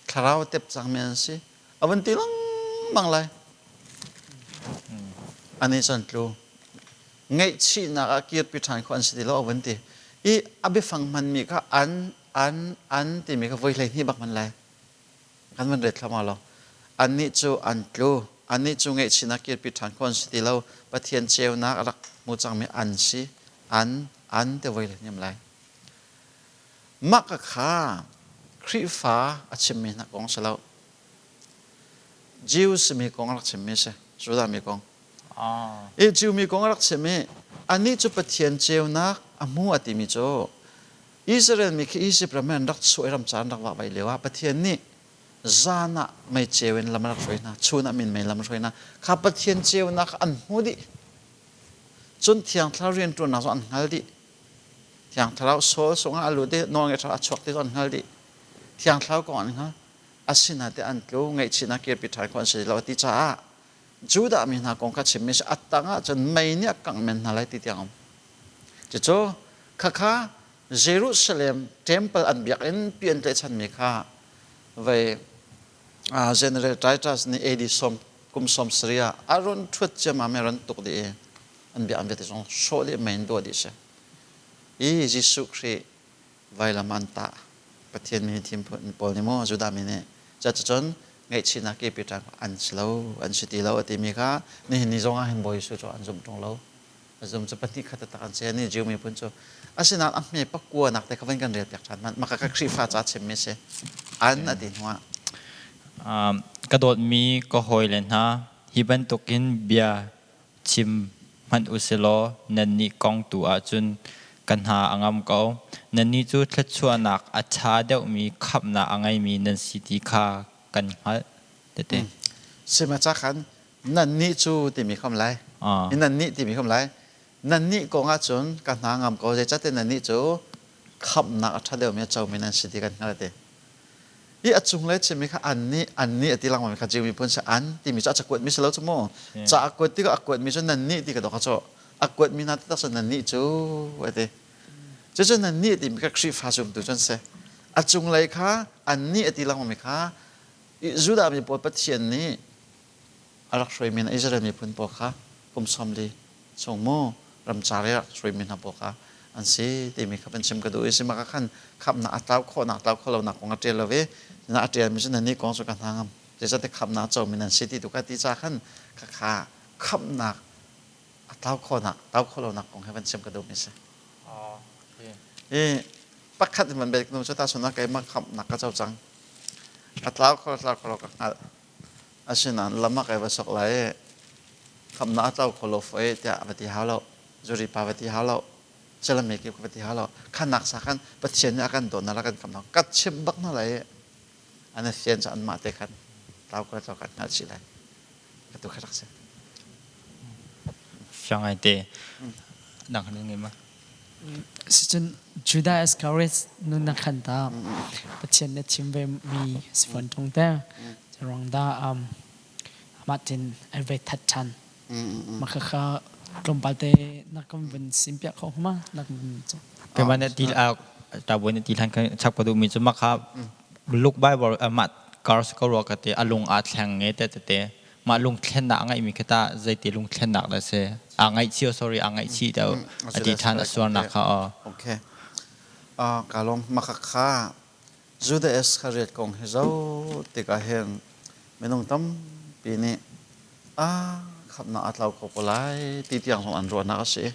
Thlarau a tep cangmi an si. A van ti lengmang lai. Ani cun tlu. Ngaihchihnak ah kirpi ṭhan khawh an si ti lo a van ti. I a biafang hmanmi kha an, an, an timi kha voi 12 bak hman lai. Kan van ret thluahmah lo. Annih cu an tlu. Annih cu ngaihchihnak kirpi ṭhan khawh an si ti lo. Pathian ceunak a rak hmu cangmi an si. An, an ti voi 12 lai. Mah ka kha Khrihfa a chimmi hna kong si lo. Jew simi kong a rak chimmi si. Judah mi kong. I Jew mi kong a rak chim i anih cu Pathian ceunak a hmu a timi cu Israel mi khi Egypt ram in rak chuah i ram caan rak vahvaih lio ah Pathian nih zan ah mei ceu in lam a rak hruai hna, chun ah minmei lam a hruai hna. Kha Pathian ceunak an hmu dih. Cun Thiang Thlarau rianṭuannak zong an hngal dih. Thiang Thlarau soul sungah a lut i nawlngeih a chuak ti an hngal dih. Thiang Thlarau kong an hngal. Asinain an tlu, ngaihchihnak kirpi ṭhan khawh an si lo ti caah Judah mi hna kong kha chimmi si a tang ah cun mei nih a kangh men hna lai ti tiang um. Cucu khakha Jerusalem temple an biakinn pi an tlaihchanmi kha vei General Titus nih AD som kum som sarih ah a run ṭhuat ciammam i a run tuk dih i an biakinn vialte zong hrawh dih mei in duah dih si. I Jesuh Khrih vailam an tah. Pathian mi thim pawl nih maw Judah mi nih cuticun ngaihchihnak ke Peter an si lo an si ti lo a timi kha nihin ni zong ah hin Bawi Jesuh cu an zumh ṭung lo. A zum cu pahnih khat taktak an si. Ni Jew miphun cu asinain a hme pakua nak te kha van kan rel piak ṭhan hmanh. Maka ka Khrihfa ca chimmi si. An a ti hnuah. Ka dawtmi ka hawile hna, hi bantukin bia chim hmanh u silaw nannih kong tu ahcun ka hna a ngam ko. Nannih cu thluachuahnak a ṭha deuhmi khamhnak a ngeimi nan si ti kha kan hngalh. Tete. Sima ca khan nannih cu timi khom lai. Nannih timi khom lai. Nannih kong ahcun ka hna ngam ko zeicahtiah nannih cu khamhnak a ṭha deuhmi a comi nan si ti kan hngalh ti. Hi a cunglei chimmi kha an nih an nih a ti lengmang kha Jew miphun si an timi cu a cakuatmi si lo cu mu. Ca a kuat tikah a kuatmi cu nan nih ti ka dok a cawh. A kuatmi hna taktak cu nan nih cu a ti. Cucu nan nih timi kha Khrihfa zumtu cu an si. A cunglei kha an nih a ti lengmangmi kha Judah mi pawl Pathian nih a rak hruaimi hna Israel miphun pawl kha kum 40 chung mu ramcar i rak hruaimi hna pawl kha an si timi kha van chim ka duh i sihmah khan khamhnak a tlau khawhnak tlau khawh lonak kong a ṭial lo i na a ṭialmi cu nannih kong cu ka hna ngam zeicahtiah khamhnak a comi nan si ti tu kha ti ca khan khakha khamhnak a tlau khawhnak tlau khawh lonak kong he van chim ka duhmi si. I pakhat in van bel nu cu ta sunah keimah khamhnak ka co cang. A tlau kho tlau kho lo ka hngalh. Asinain lam ah kai va sok lai i khamnak a tlo kho lo foi tiah va ti hau lo. Zuri pa va ti hau lo. Salami kip va ti hau lo. Khanak sa khan Pathian nih a kan dawtnak le a kan khamnak ka chimh bak hna lai i an i fian cu anmah te khan tlau ko tlau kan hngalh chih lai. Ka tu kha rak si. Fiang ai te. Dang kan ngei ma? Sicun Judah Iscariot nun na khan ta Pathian na thim ve mi si fawn ṭung te. Ruang dah amah tin ai ve that ṭhan. Mah khakha tlawmpal te na kan vun sim piak kho ma na kan vun cu. Keimah nih ti ṭabuai nih ti hlan kan chap ka duhmi cu mah kha Luke Bible mah cars ko rua ka ti a lung aa thleng nge te tete mah lungthlennak a ngeihmi khi tah zeiti lungthlennak dah si aa ngaihchih sorry aa ngaihchih deuh a ti ṭhan a sualnak kha aw Okay. Ka lawm makakha Judah Iscariot kong hi zo tikah hin minung tampi nih a khamnak a tlau kho ko lai ti tiang zong an ruahnak a si.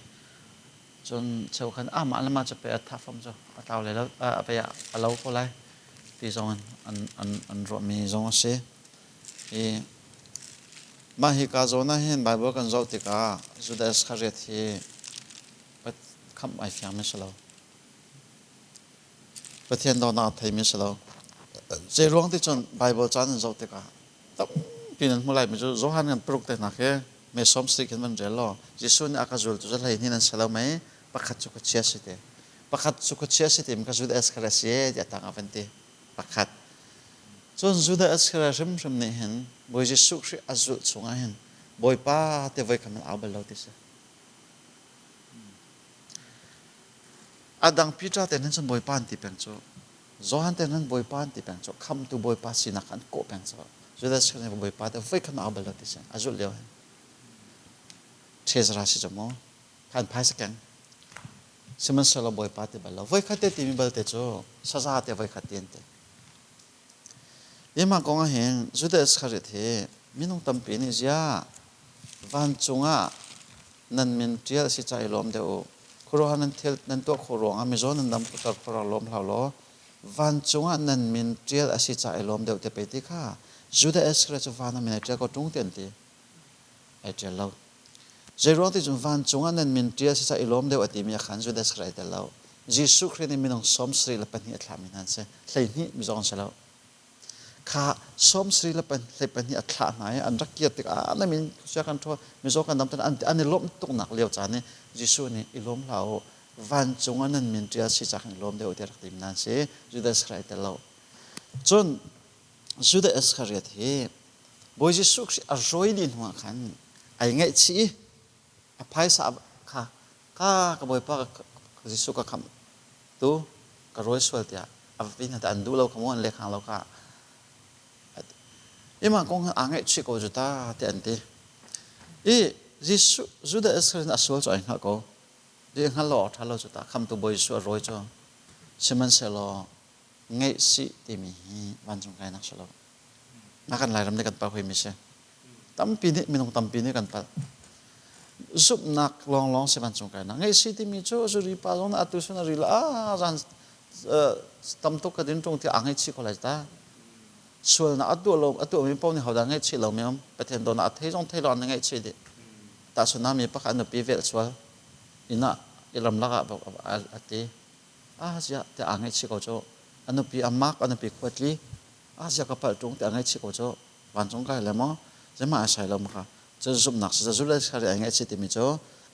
Cun cheukhat amah le mah cu pe a tha fam cu a tlau le lo a pe a lo ko lai ti zong an an an ruahmi zong a si. I mah hika zawn ah hin Baibal kan zoh tikah Judah Iskariot hi khamh ai fiangmi si lo. Pathian dawtnak a theimi si lo. Zei ruang ti cun Baibal ca nan zoh tikah tampi nan hmu laimi cu Johan kan paruk te hna khi me sawm sarih khin van rel law Jesuh nih a ka zultu cu hlei hnih nan si lo mei pakhat cu khuachia si te pakhat cu khuachia si ti ka Judah Iskariot si tiah tang ah van ti pakhat. Cun Judah Iskariot hrimhrim nih hin Bawi Jesuh Khrih a zulh chungah hin Bawipa ti voi khat au bal lo ti si. A dang Peter te hin cun Bawipa an ti peng cu. Johan te hin Bawipa an ti peng cu. Khamtu Bawipa sinak an kawh peng cu. Judah Iskariot nih Bawipa ti voi khat au bal lo ti si. A zulh lio hin. Ṭhezara si cu mu. Khan phaisa keng. Sihmanhsehlaw Bawipa ti bal lo. Voikhat te timi balte cu saza te voikhat ti an ti. Hi mah kong ah hin Judah Iskariot hi minung tampi nih ziah vancung ah nan min ṭial a si ca i lawm deuh u. Khuaruahhar nan thil nan tuah khawh ruangah mizaw nan dam putar khuaruah lawm hlah law vancung ah nan min ṭial a si ca i lawm deuh te pei ti kha Judah Iskariot cu van ah min ai ṭial ko ṭung ti an ti. Ai ṭial lo. Zeiruang ti cun vancung ah nan min ṭial si cah i lawm deuh a timi a khan Judas kha ai tel lo. Jesuh Khrih nih minung 74 a thlahmi hna an si. 12 mizaw an si lo. Kha 74 a thlah hna i an rak kir tikah na min sia kan ṭhawl mizaw kan dam an an i lawmh tuknak lio caan i Jesuh nih i lawm hlah u vancung ah nan min ṭial si cah khan i lawm deuh tiah rak timi hna an si. Judas kha ai tel lo. Cun Judas Iscariot hi Bawi Jesuh Khrih a rawi dih hnuah khan ai ngaihchih i a phaisa kha ka ka Bawipa Jesuh ka khamh tu ka rawi sual tiah a va pi hna an duh lo kha mu an lekhang lo kha ima kong aa ngaihchih ko cu ta ti an ti i Jesuh Judas Iscariot a sual cu ai hngalh ko di hngal lo awk ṭha lo cu ta khamtu Bawi Jesuh a rawi cu sihmanhsehlaw. Ngeihsih timi hi vancung kainak si lo. Na kan Lairam nih kan palh hoimi si. Tampi nih minung tampi nih kan palh. Zumhnak lawnglawng si vancung kainak. Ngeihsih timi cu zuri pa zong atu sun a ri la ah zan tam tuk ka din ṭung ti aa ngaihchih ko lai ta. Sualnak a tuah lo a tuahmi paoh nih hodah ngaihchih lo mi um Pathian dawtnak a thei zong thei lo an ngaihchih dih. Tahchunhnak mi pakhat nupi velh sual inn ah i ramlak ah a ti. Ah ziah tiah aa ngaihchih ko cu. A nupi a mak, a nupi khuatli. Ah ziah ka palh ṭung tiah aa ngaihchih ko cu. Vancung kai le maw zeimah ai sai lo ma kha. Cu zumhnak si Judas Iscariot ai ngaihchih timi cu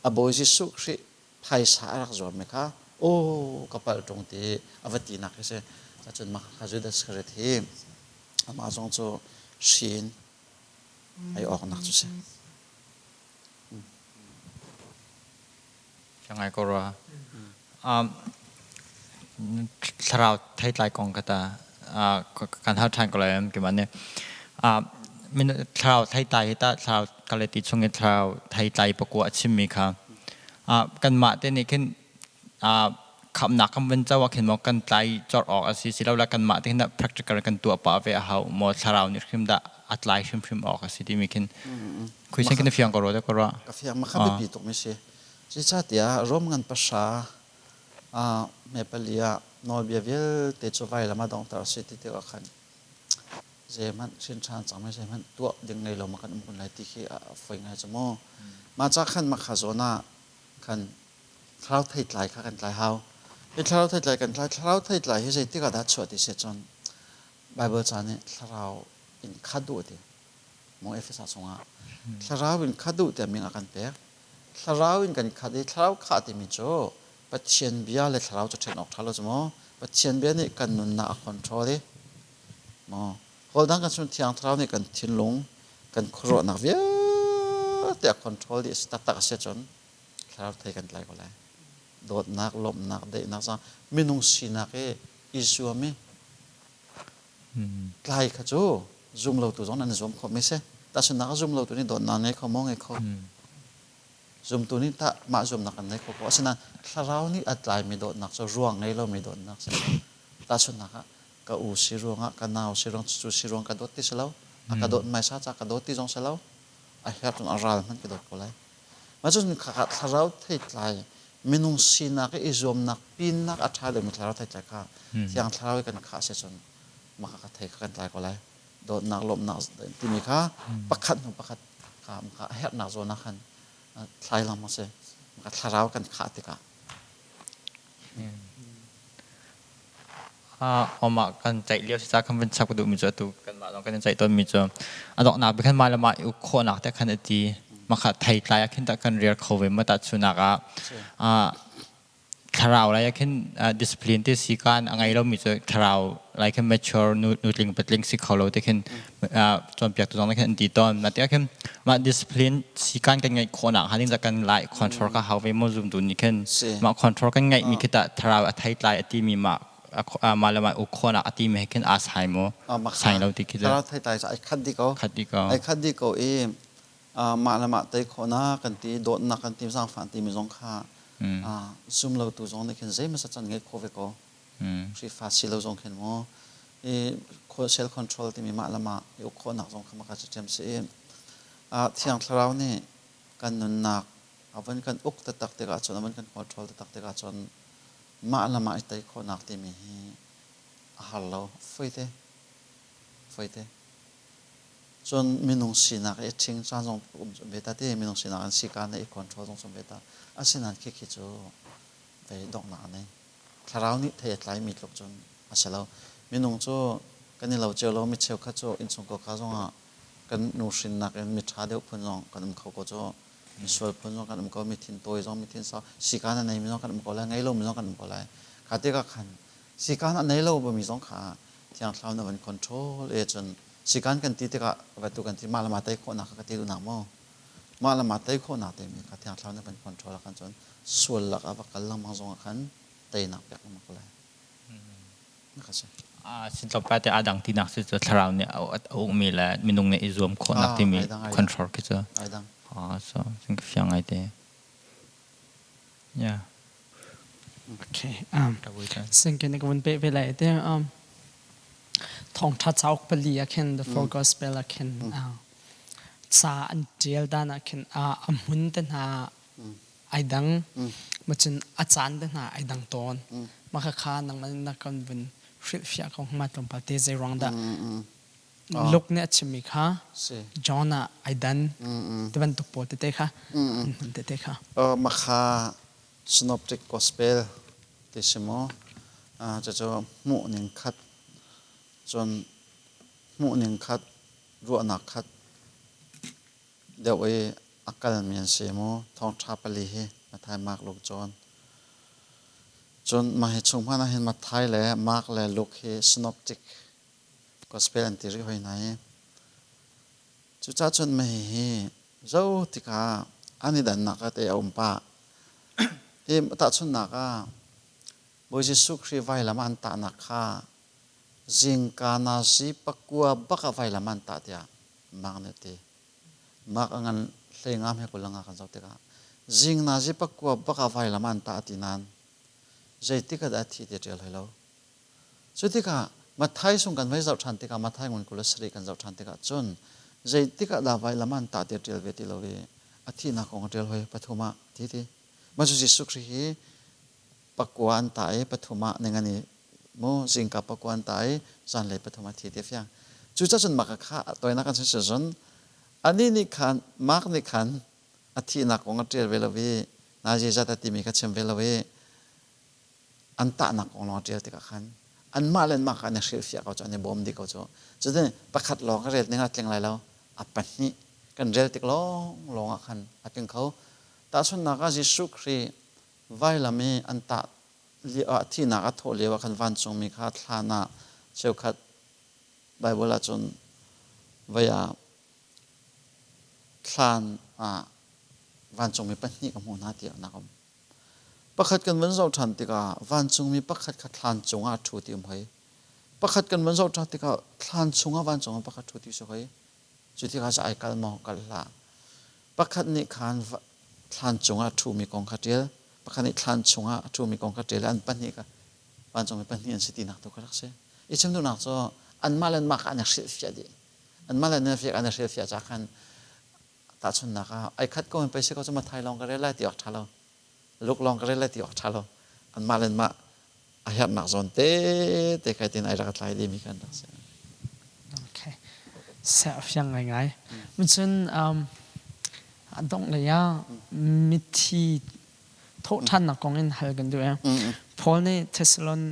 a Bawi Jesuh Khrih phaisa a rak zuarmi kha aw ka palh ṭung ti a va tinak hi si. Cun mah kha Judas Iscariot hi amah zong cu hri in ai awknak cu si. Ngai ko rua. Thlarau theitlai kong ka ta kan hal ṭhan ko lai keimah nih. Thlarau theitlai hi tah thlarau kaleti chung i thlarau theitlai pakua a chimmi kha kanmah te nih khin khamhnak kan vun co ah khin maw kan tlai cawrh awk a si silole kanmah te khin practical kan tuah pah ve a hau maw thlarau nih hrim dah a tlai hrimhrim awk a si timi khin khui khin fiang ko rua te ko rua. Ka fiang ma kha biapi tuk mi si. Zeicahtiah Rom ngan pahra me pali ah nawlbia vialte cu vailam ah donghter a si ti tikah khan zeihmanh hrin ṭhan cang mi zeihmanh tuah ding ngei lo ma kan um kun lai ti khi a foi ngai cu mu. Mah ca khan mah kha zawn ah khan thlarau theitlai kha kan tlai hau. Hi thlarau theitlai kan tlai thlarau theitlai hi zeitik ah dah chuah ti si cun Bible ca nih thlarau in khat duh ti mong Efesa chungah thlarau in khat duh tiah min a kan pek. Thlarau in kan khat i thlarau khah timi cu Pathian bia le thlarau cu ṭhen awk ṭha lo cu maw? Pathian bia nih kan nunnak a control i maw Kawl dang kan chung Thiang Thlarau nih kan thinlung, kan khuaruahnak vialte a control dih taktak a si ahcun thlarau thei kan tlai ko lai. Dawtnak, lawmhnak, daihnak zong minung sinak i i zuam i tlai kha cu zum lotu zong nan i zuam khawh mi si. Tahchunhnak ah zum lotu nih dawtnak ngei kho maw ngei kho. Zumtu nih tah mah zumnak an ngei kho ko. Asinain thlarau nih a tlaimi dawtnak cu ruang ngei lomi dawtnak si. Tahchunhnak ah ka u si ruangah ka nau si ruang cu si ruang ka dawt ti si lo. A ka dawt hmaisa ca ka dawt ti zong si lo. A herh cun a ral hmanh ka dawt ko lai. Mah cun khakha thlarau theitlai minung sinak i zuamnak pinnak a ṭha deuhmi thlarau theitlai kha thiang thlarau i kan khah si cun mah kha thei kha kan tlai ko lai. Dawtnak lawmhnak timi kha pakhat hnu pakhat kha kha a herhnak zawn ah khan thlai lengmang si. Maka thlarau kan khah tikah. Amah kan ceih lio si ca kan van chap ka duhmi cu atu kanmah zong kan in ceih tawnmi cu a donghnak bik khan mah le mah i uk khawhnak te khan a ti makha theitlai ah khin tah kan rial kho ve ma tahchunak ah thlarau lai ah khin discipline te si kan a ngei lomi cu thlarau lai khin mature nu nutling patling si kho lo te khin cawnpiaktu zong nih khin an ti tawn mah tikah khin mah discipline sikan kan ngeih khawhnak hnga ding kan lai control ka hau ve maw zumtu nih khin mah control kan ngeihmi khi tah thlarau a theitlai a timi mah mah le mah uk khawhnak a timi he khin aa sai maw sai lo ti khi thlarau theitlai cu ai khat dih ko khat dih ko ai khat dih ko i mah le mah tei khawhnak kan ti dawtnak kan ti zaangfah timi zong kha zum lo tu zong nih khin zeimasa can ngeih khawh ve ko Khrihfa si lo zong khin mu i self control timi mah le mah i uk khawhnak zong kha maka ṭhiam si i Thiang Thlarau nih kan nunnak a van kan uk taktak tikah cun a van kan control taktak tikah cun mah le mah i tei khawhnak timi hi a har lo foite foite cun minung sinak i ṭhing caan zong um ve ta ti minung sinak an si ka na i control zong sum ve ta asinain khi khi cu vei donghnak a nei Thlarau nih thei a tlaimi tluk cun a si lo. Minung cu kan i lo cio lo. Mi cheukhat cu innchungkhar ka zongah kan nu hrinnak in miṭha deuh phun zong kan um kho ko cu. Misual phun zong kan um ko. Mi thintawi zong, mi thinsau, sikaan a neimi zong kan um ko lai, ngei lomi zong kan um ko lai. Kha tikah khan sikaan a nei lo mi zong kha Thiang Thlarau nih a van control i cun sikaan kan ti tikah va tu kan ti mah le mah tei khawhnak kha ka ti duhnak maw? Mah le mah tei khawhnak timi kha Thiang Thlarau nih a van control ah khan cun sual lakah va kal lengmang zongah khan teinak pek lengmang ko lai. Ka si. Sintlawpa te adang tinak si cu thlarau nih a ukmi le minung nih i zuam khawhnak timi control khi cu. Ai dang. So cun ka fiang ngai te. Yeah. Okay. Singkin ka vun pe ve lai te. Thawngṭha cauk pali ah khin the four gospel ah khin ca an ṭial dan ah khin a hmun te hna ai dang macun a caan te hna ai dang tawn. Mah khakha nangmah na kan vun hrilhfiah ko hnga tlawmpal te zei ruang dah Luke nih a chimmi kha John ah ai dan ti bantuk pawl tete kha an hmun tete kha. Mah kha Synoptic Gospel ti si maw? Cucu hmuh ning khat cun hmuh ning khat ruahnak khat deuh i a kalmi an si mu. Thawngṭha pali hi Matthai, Mark, Luke, John. Cun mah hi chung hmanh ah hin Matthai le Mark le Luke hi Synoptic Gospel an ti rih hoi hna i cucaah cun mah hihi zo tikah an i dannak ah te a um pah. Hi tahchunhnak ah Bawi Jesuh Khrih vailam an tahnak kha zingka nazi pakua bak ah vailam an tah tiah Mark nih a ti. Mark a ngan hlei ngam he kul nga kan zoh tikah zing nazi pakua bak ah vailam an tah ti nain zeitik ah dah a thi ti a ṭial hoi lo. Cu tikah Matthai sung kan vei zoh ṭhan tikah Matthai ngun 27 kan zoh ṭhan tikah cun zeitik ah dah vailam an tah ti a ṭial ve ti lo i a thihnak kong a ṭial hoi pathum ah ti ti. Mah cu Jesuh Khrih hi pakua an tah i pathum ah ningani mu zingka pakua an tah i zanlei pathum ah thi ti a fiang. Cucaah cun mah kha toinak kan si cun anih nih khan Mark nih khan a thihnak kong a ṭial ve lo i nazi zat a timi kha chim ve lo i an tahnak kong lawng a ṭial tikah khan anmah le anmah kha an i hrilhfiah ko cu an i bawm dih ko cu. Cutin pakhat lawng ka rel ning ah tling lai lo. A pahnih kan rel tik lawng lawng ah khan a tling kho. Tahchunhnak ah Jesuh Khrih vailam i an tah lio ah thihnak a thawh lio ah khan vancungmi kha thlan ah cheukhat Bible ahcun vei ah thlan ah vancungmi pahnih ka hmuh hna tiah nak um. Pakhat kan van zoh ṭhan tikah vancungmi pakhat kha thlan cungah a ṭhu ti um hoi. Pakhat kan van zoh ṭhan tikah thlan chungah vancungmi pakhat ṭhu ti si hoi. Cu tikah cu ai kal maw kal hlah. Pakhat nih khan thlan cungah a ṭhumi kong kha ṭial. Pakhat nih thlan chungah a ṭhumi kong kha ṭial i an pahnih kha vancungmi pahnih an si tinak tu kha rak si. I chim duhnak cu anmah le anmah kha an i hrilhfiah dih. Anmah le an i hrilhfiah caah khan Tahchunhnak ah, ai khat ko in pei si ko cu Mathai lawng ka rel lai ti awk ṭha lo. Luke lawng ka rel lai ti awk ṭha lo. Anmah le anmah a herhnak zawn te te kai tin ai rak tlai dimi kan rak si. Okay. Seh fiang ngaingai. Cun dongh lei ah mithi thawhṭhannak kong in hal kan duh e. Paul nih Thessalon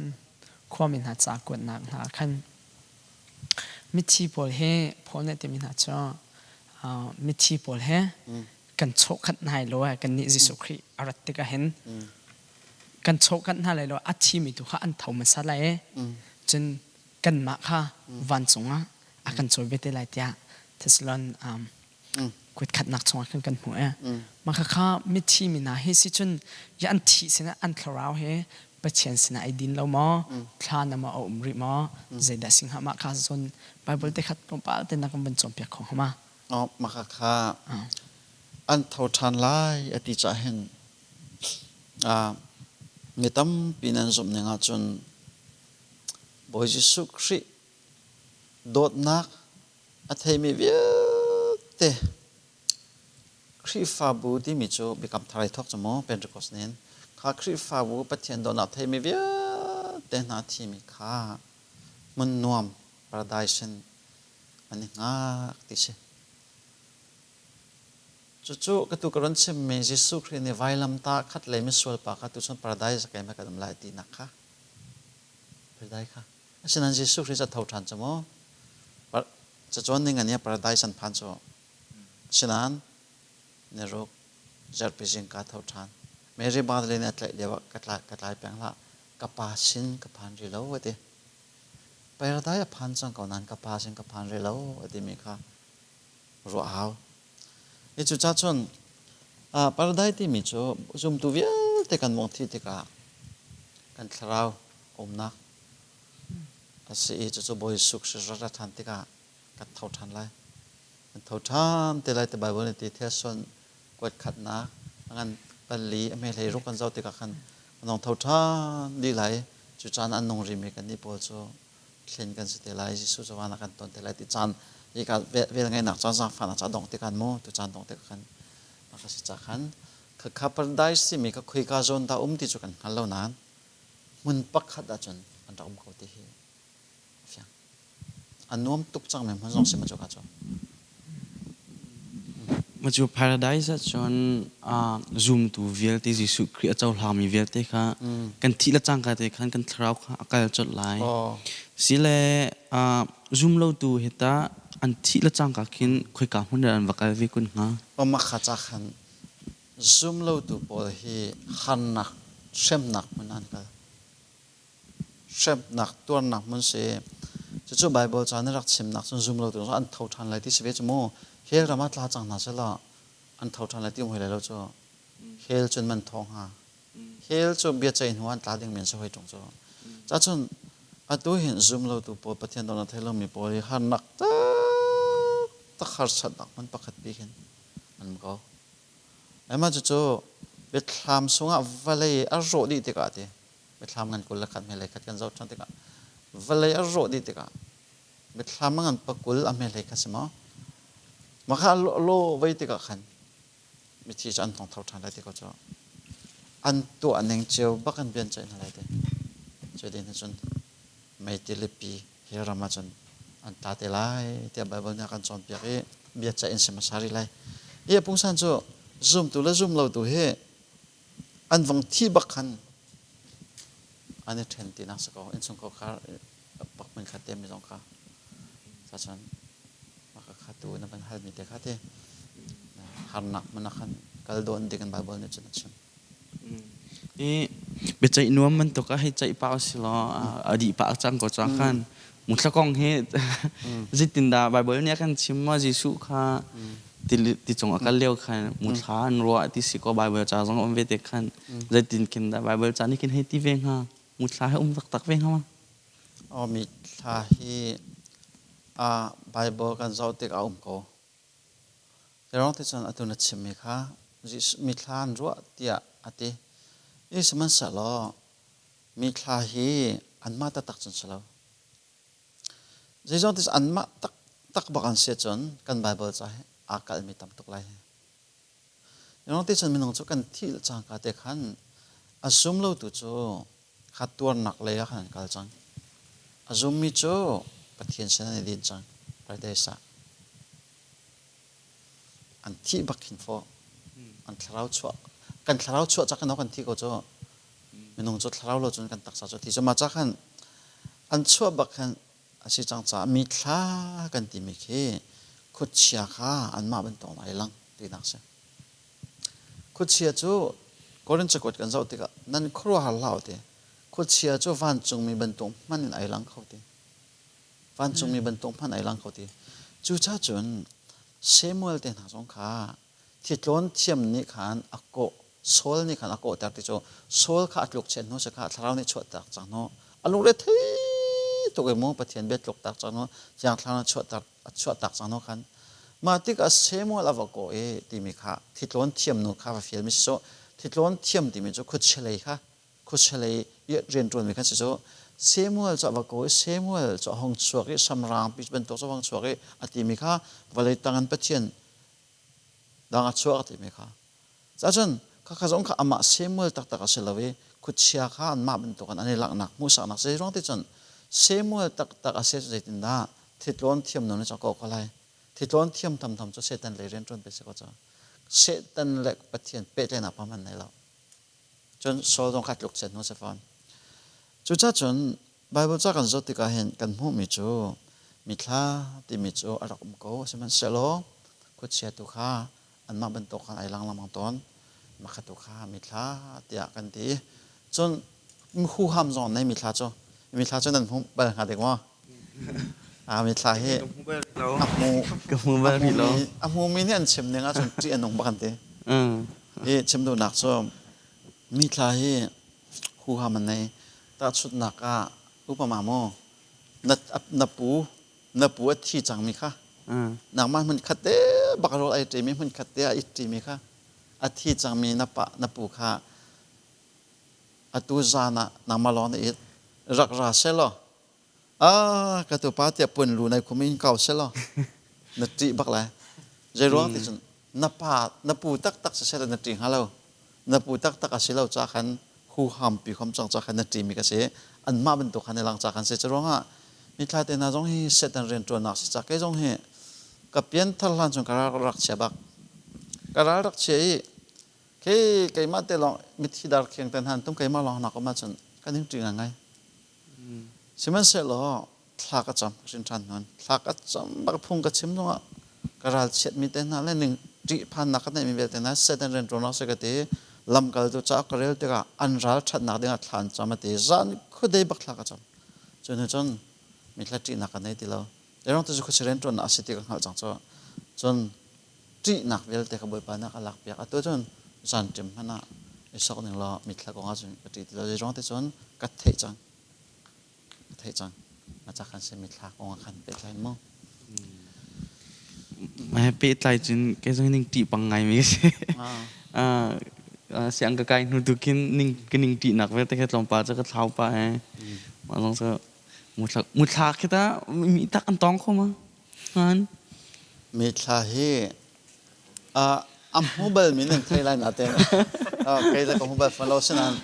khuami hna ca kuatnak hna khan Mithi pawl he Paul nih a timi hna cu mithi pawl he kan chawhkhat hna lai lo kannih Jesuh Khrih a rat tikah hin kan chawhkhat hna lai lo a thimi tu kha an tho hmasa lai i cun kanmah kha vancung ah a kan cawi ve te lai tiah Thessalon kutkhatnak chungah khan kan hmuh e. Mah khakha mithi mi hna hi si cun ya an thih sinah an thlarau he Pathian sinah ai din lo maw thla na maw a um rih maw zeidah sing ha mah kha cun Bible te khat tlawmpal te na kan van cawnpiak kho hnga ma? Oh, mah khakha an tho ṭhan lai a ti cah hin mi tampi nan zumh ning ahcun Bawi Jesuh Khrih dawtnak A theimi vialte Khrihfabu timi cu Biakam Thar ai thawk cu mu Pentecost nin kha Khrihfabu Pathian dawtnak theimi vialte hna thimi kha hmun nuam paradise in an i hngak ti si. Cucu ka tu ka ron chimmi Jesuh Khrih nih vailamtah khat lei misual pa kha tuchun paradise a kai kan um lai tinak kha paradise kha Asinain Jesuh Khrist a tho ṭhan cu mu. Cacawn ning an i paradise an phan cu. Asinain niruk zarhpi zingka tho ṭhan. Mary Magdalene a tlaih lio ah ka tlai peng hlah. Ka pa sin ka phan rih lo a ti. Paradise a phan cang ko nain ka pa sin ka phan rih lo a timi kha ruah hau. I cucaah cun paradise timi cu zumtu vialte kan vung thih tikah kan thlarau umnak a si i cucu Bawi Jesuh Khrist rat ṭhan tikah kan tho ṭhan lai. Kan tho ṭhan te lai ti Baibal nih ti Thessalon kuat khatnak a ngan pali a hme hlei ruk kan zoh tikah khan an hong tho ṭhan dih lai. Cu caan an nung rimi kannih pawl cu Thlen kan si te lai, Jesuh cu van ah kan ton te lai ti caan hi ka vel ngaihnak caan zaangfahnak ca dong te kan mu tu caan dong te khan ka si ca khan khakha paradise timi ka khuika zawn dah um ti cu kan hngal lo nain hmun pakhat ahcun an rak um ko ti hi fiang. A nuam tuk cang mi hmun zong si ma cu ka cu. Ma cu paradise ahcun zumtu vialte Jesuh Khrih a cohlangmi vialte kha kan thih le cangka te khan kan thlarau kha a kal colh lai. Sile zumlotu hi tah an thih le cangka khin khoika hmun dah an va kal ve kun hnga? Mah kha ca khan zumlotu pawl hi harnak hremnak hmun an kal. Hremnak tuarnak hmun si. Cucu Baibal ca nih rak chimnak cun zum lo tu an tho ṭhan lai ti si ve cu mu. Hell ram ah tla cang hna selaw an tho ṭhan lai ti um hoi lai lo cu. Hell cun man thaw hnga. Hell cu biaceih hnu an tla ding men si hoi ṭung cu. Cacun atu hin zum lo tu pawl Pathian dawtnak thei lomi pawl hi harnak taktak harsatnak hmun pakhat pi khin an um ko. Emma cucu biathlam sungah vawlei a rawh dih tikah ti biathlam ngan 21 hmelei khat kan zoh ṭhan tikah vawlei a rawh dih tikah biathlam ngan pakul a hmelei kha si maw mah kha law vei tikah khan mithi cu an tong tho ṭhan lai ti ko cu an tuah ning cio bak in bian ceih hna lai ti cu din cun meitilipi hi ram ah cun an tla te lai tiah Baibal nih a kan cawnpiak i bia ceih in si hmasa rih lai hi a pungsan cu zumtu le zum lotu hi an vong thi bak khan an i ṭhen tinak si ko innchungkhar kha pak hmun khat te mi zong kha cacun maka kha tu na van halmi te kha te harnak man khan kal dawn ding in Bible nih cun a chim. I biaceih nuam bantuk ah hei ceih pah si law a dih pah cang ko cang khan muthla kong hi zeitindah Bible nih a kan chim ma Jesuh kha ti cung a kal lio khan muthla an ruah ti si ko Bible ca zong um ve te khan zeitin khin dah Bible ca nih khin hei ti ve hnga muthla he um taktak ve hnga ma? Oh mithla hi a Bible kan zoh tik a um ko. Zeirong ti cun atu na chimmi kha mithla an ruah tiah a ti. I sihmanhsehlaw mithla hi anmah taktak cun si lo. Zeizong ti anmah taktak bak an si cun kan Baibal ca hi aa kalhmi tam tuk lai. Zeirong ti cun minung cu kan thih cangka te khan a zum lotu cu kha tuarnak lei ah khan an kal cang. A zummi cu Pathian sin an i din cang. Paradise ah. An thih bak khin fawh. An thlarau chuah. Kan thlarau chuah cak in kan thi ko cu. Minung cu thlarau lo cun kan taksa cu thi. Cu mah ca khan an chuah bak khan a si cang caah mi thla kan timi khi khuachia kha anmah bantuk in ai lang tinak si. Khuachia cu Korin cakuat kan zoh tikah nan khuaruahhar hlah u ti. Khuachia cu vancungmi bantuk hmanh in ai lang kho ti. Vancungmi bantuk hmanh ai lang kho ti. Cucaah cun Samuel te hna zong kha thitlawn thiam nih khan a kawh Saul nih khan a kawhter ti cu Saul kha a tluk chiat hnu si kha thlarau nih chuahtak cang hnu a lungre thei tuk i mu Pathian bia tluktak cang hnu Thiang Thlarau nih chuahtak a chuahtak cang hnu khan mah tikah Samuel a va kawh i timi kha thitlawn thiam nu kha va fial mi si cu thitlawn thiam timi cu khuachelei kha khuachelei i rianṭuanmi khan si cu Samuel cu a va kawh i Samuel cu a hung chuak i samrang pi bantuk cu a hung chuak i a timi kha vawlei tang in Pathian dang a chuak a timi kha Cacun khakha zong kha amah Samuel taktak a si lo i khuachia kha anmah bantukin an i langhnak hmuhsaknak zei ruang ti cun Samuel taktak a si cu zeitindah thitlawn thiam nu nih cun a kawh ko lai. Thitlawn thiam thamtham cu Satan lei rianṭuan pe si ko cu. Satan le Pathian pehtlaihnak pa hmanh nei lo. Cun Saul zong kha tluk chiat hnu si fawn. Cucaah cun Baibal ca kan zoh tikah hin kan hmuhmi cu mithla timi cu a rak um ko. Sihmanhsehlaw khuachia tu kha anmah bantuk khan ai lang lengmang tawn. Makha tu kha mithla tiah kan ti. Cun huham zong nei mithla cu. Mithla cu nan hmu bal hnga dek maw? Ah mithla hi a hmu ka hmu bal rih lo. A hmumi nih an chim ning ahcun ṭih a nung bak an ti. Hi chim duhnak cu mithla hi huham an nei. Tahchunhnak ah upama maw na na pu na pu a thi cangmi kha nangmah hmun khat te bak rawl ai ṭimi hmun khat te ah it ṭimi kha a thi cangmi na pa na pu kha atu zan ah nangmah lawng na it rak ra selaw. Ah, ka tu pa tiah pun lu nai khum in kau selaw na ṭih bak lai. Zei ruang ti cun na pa na pu taktak si selaw na ṭih hnga lo. Na pu taktak a si lo ca khan huham pi khom cang ca khan na ṭihmi ka si. Anmah bantuk khan i lang ca khan si. Cu ruangah mithla te hna zong hi Satan rianṭuannak si ca kei zong hi ka pianthar hlan cun ka ral rak chia bak. Ka ral rak chia i khi keimah te lawng mithi dar kheng te hna tum keimah lawng nak um ahcun kan ing ṭih ngai. Sihmanhsehlaw thla ka cam hrin ṭhan nawn. Thla ka cam bak phung ka chim zongah ka ralchiatmi te hna le ning ṭihphannak ka neihmi vialte hna Satan rianṭuannak si ka ti. Lamkaltu cauk ka rel tikah an ral ṭhatnak dingah thla an cam a ti. Zan khuadei bak thla ka cam. Cu hnu cun mithla ṭihnak ka nei ti lo. Zeirong ti cu khuachia rianṭuannak a si ti ka hngalh cang cu. Cun ṭihnak vialte kha Bawipa nih a ka lakpiak. Atu cun zanṭim hmanh ah i sok ning law mithla kong ah cun ka ṭih ti lo. Zeirong ti cun ka theih cang. Ka theih cang. Mah kan si mithla kong ah khan pehtlai mu. Pehtlai cun kei zong ning ṭih pang ngai mi ka si. Siang ka kai hnu tu khin ning ka ning ṭihnak vialte kha tlawmpal cu ka thlau pah he. Mah zong cu muthla khi ta mi tak an tong kho ma? Ngan. Mithla hi a hmu bal mi nan thei lai nain kei le ka hmu bal fawn lo sinain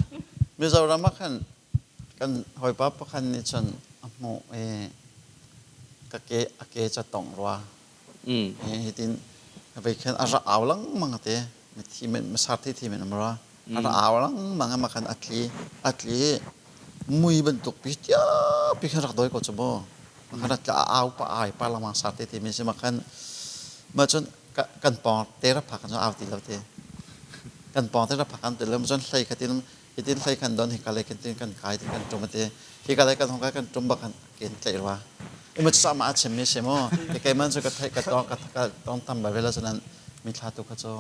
Mizoram ah khan kan hawipa pakhat nih cun a hmuh i ka ke a ke ca tong rua. Hitin vei khan a ra au lengmang te mithi men masar thi thi men um rua. A ra au lengmang ma khan a tli a tli mui bantuk pi tiapi khan rak doi ko cu mu. Makhan a tla au pa ai pa lengmang sar te timi si makhan ma cun kan pawng te ra phak kan au ti lo te kan pawng te ra phak kan ti lo cun hlei khatin hitin hlei khan don hika lei khan tin kan kai tin kan tum te hika lei kan hong kai kan tum bak kan ken tlai rua ima sa ma chim mi si mu te kai man chu ka thai ka tong ka ka tong tam ba vela sanan mi thla tu kha cho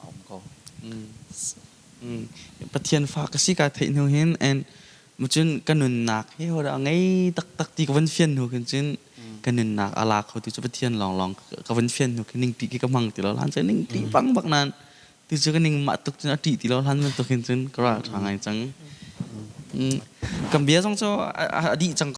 um ko. Pathian fa ka si ka theih hnu hin and Cun ka nunnak hi hodah a ngei taktak ti ka van fian hnu khin cun ka nunnak a la kho ti cu Pathian lawnglawng ka van fian hnu khi ningpi khi ka hmang ti lo hlan cu ningpi bang bak nan ti cu ka ning mah tuk cun a ṭih ti lo hlan bantuk hin cun ka ral ṭha ngai cang. Kan bia zong cu a dih cang.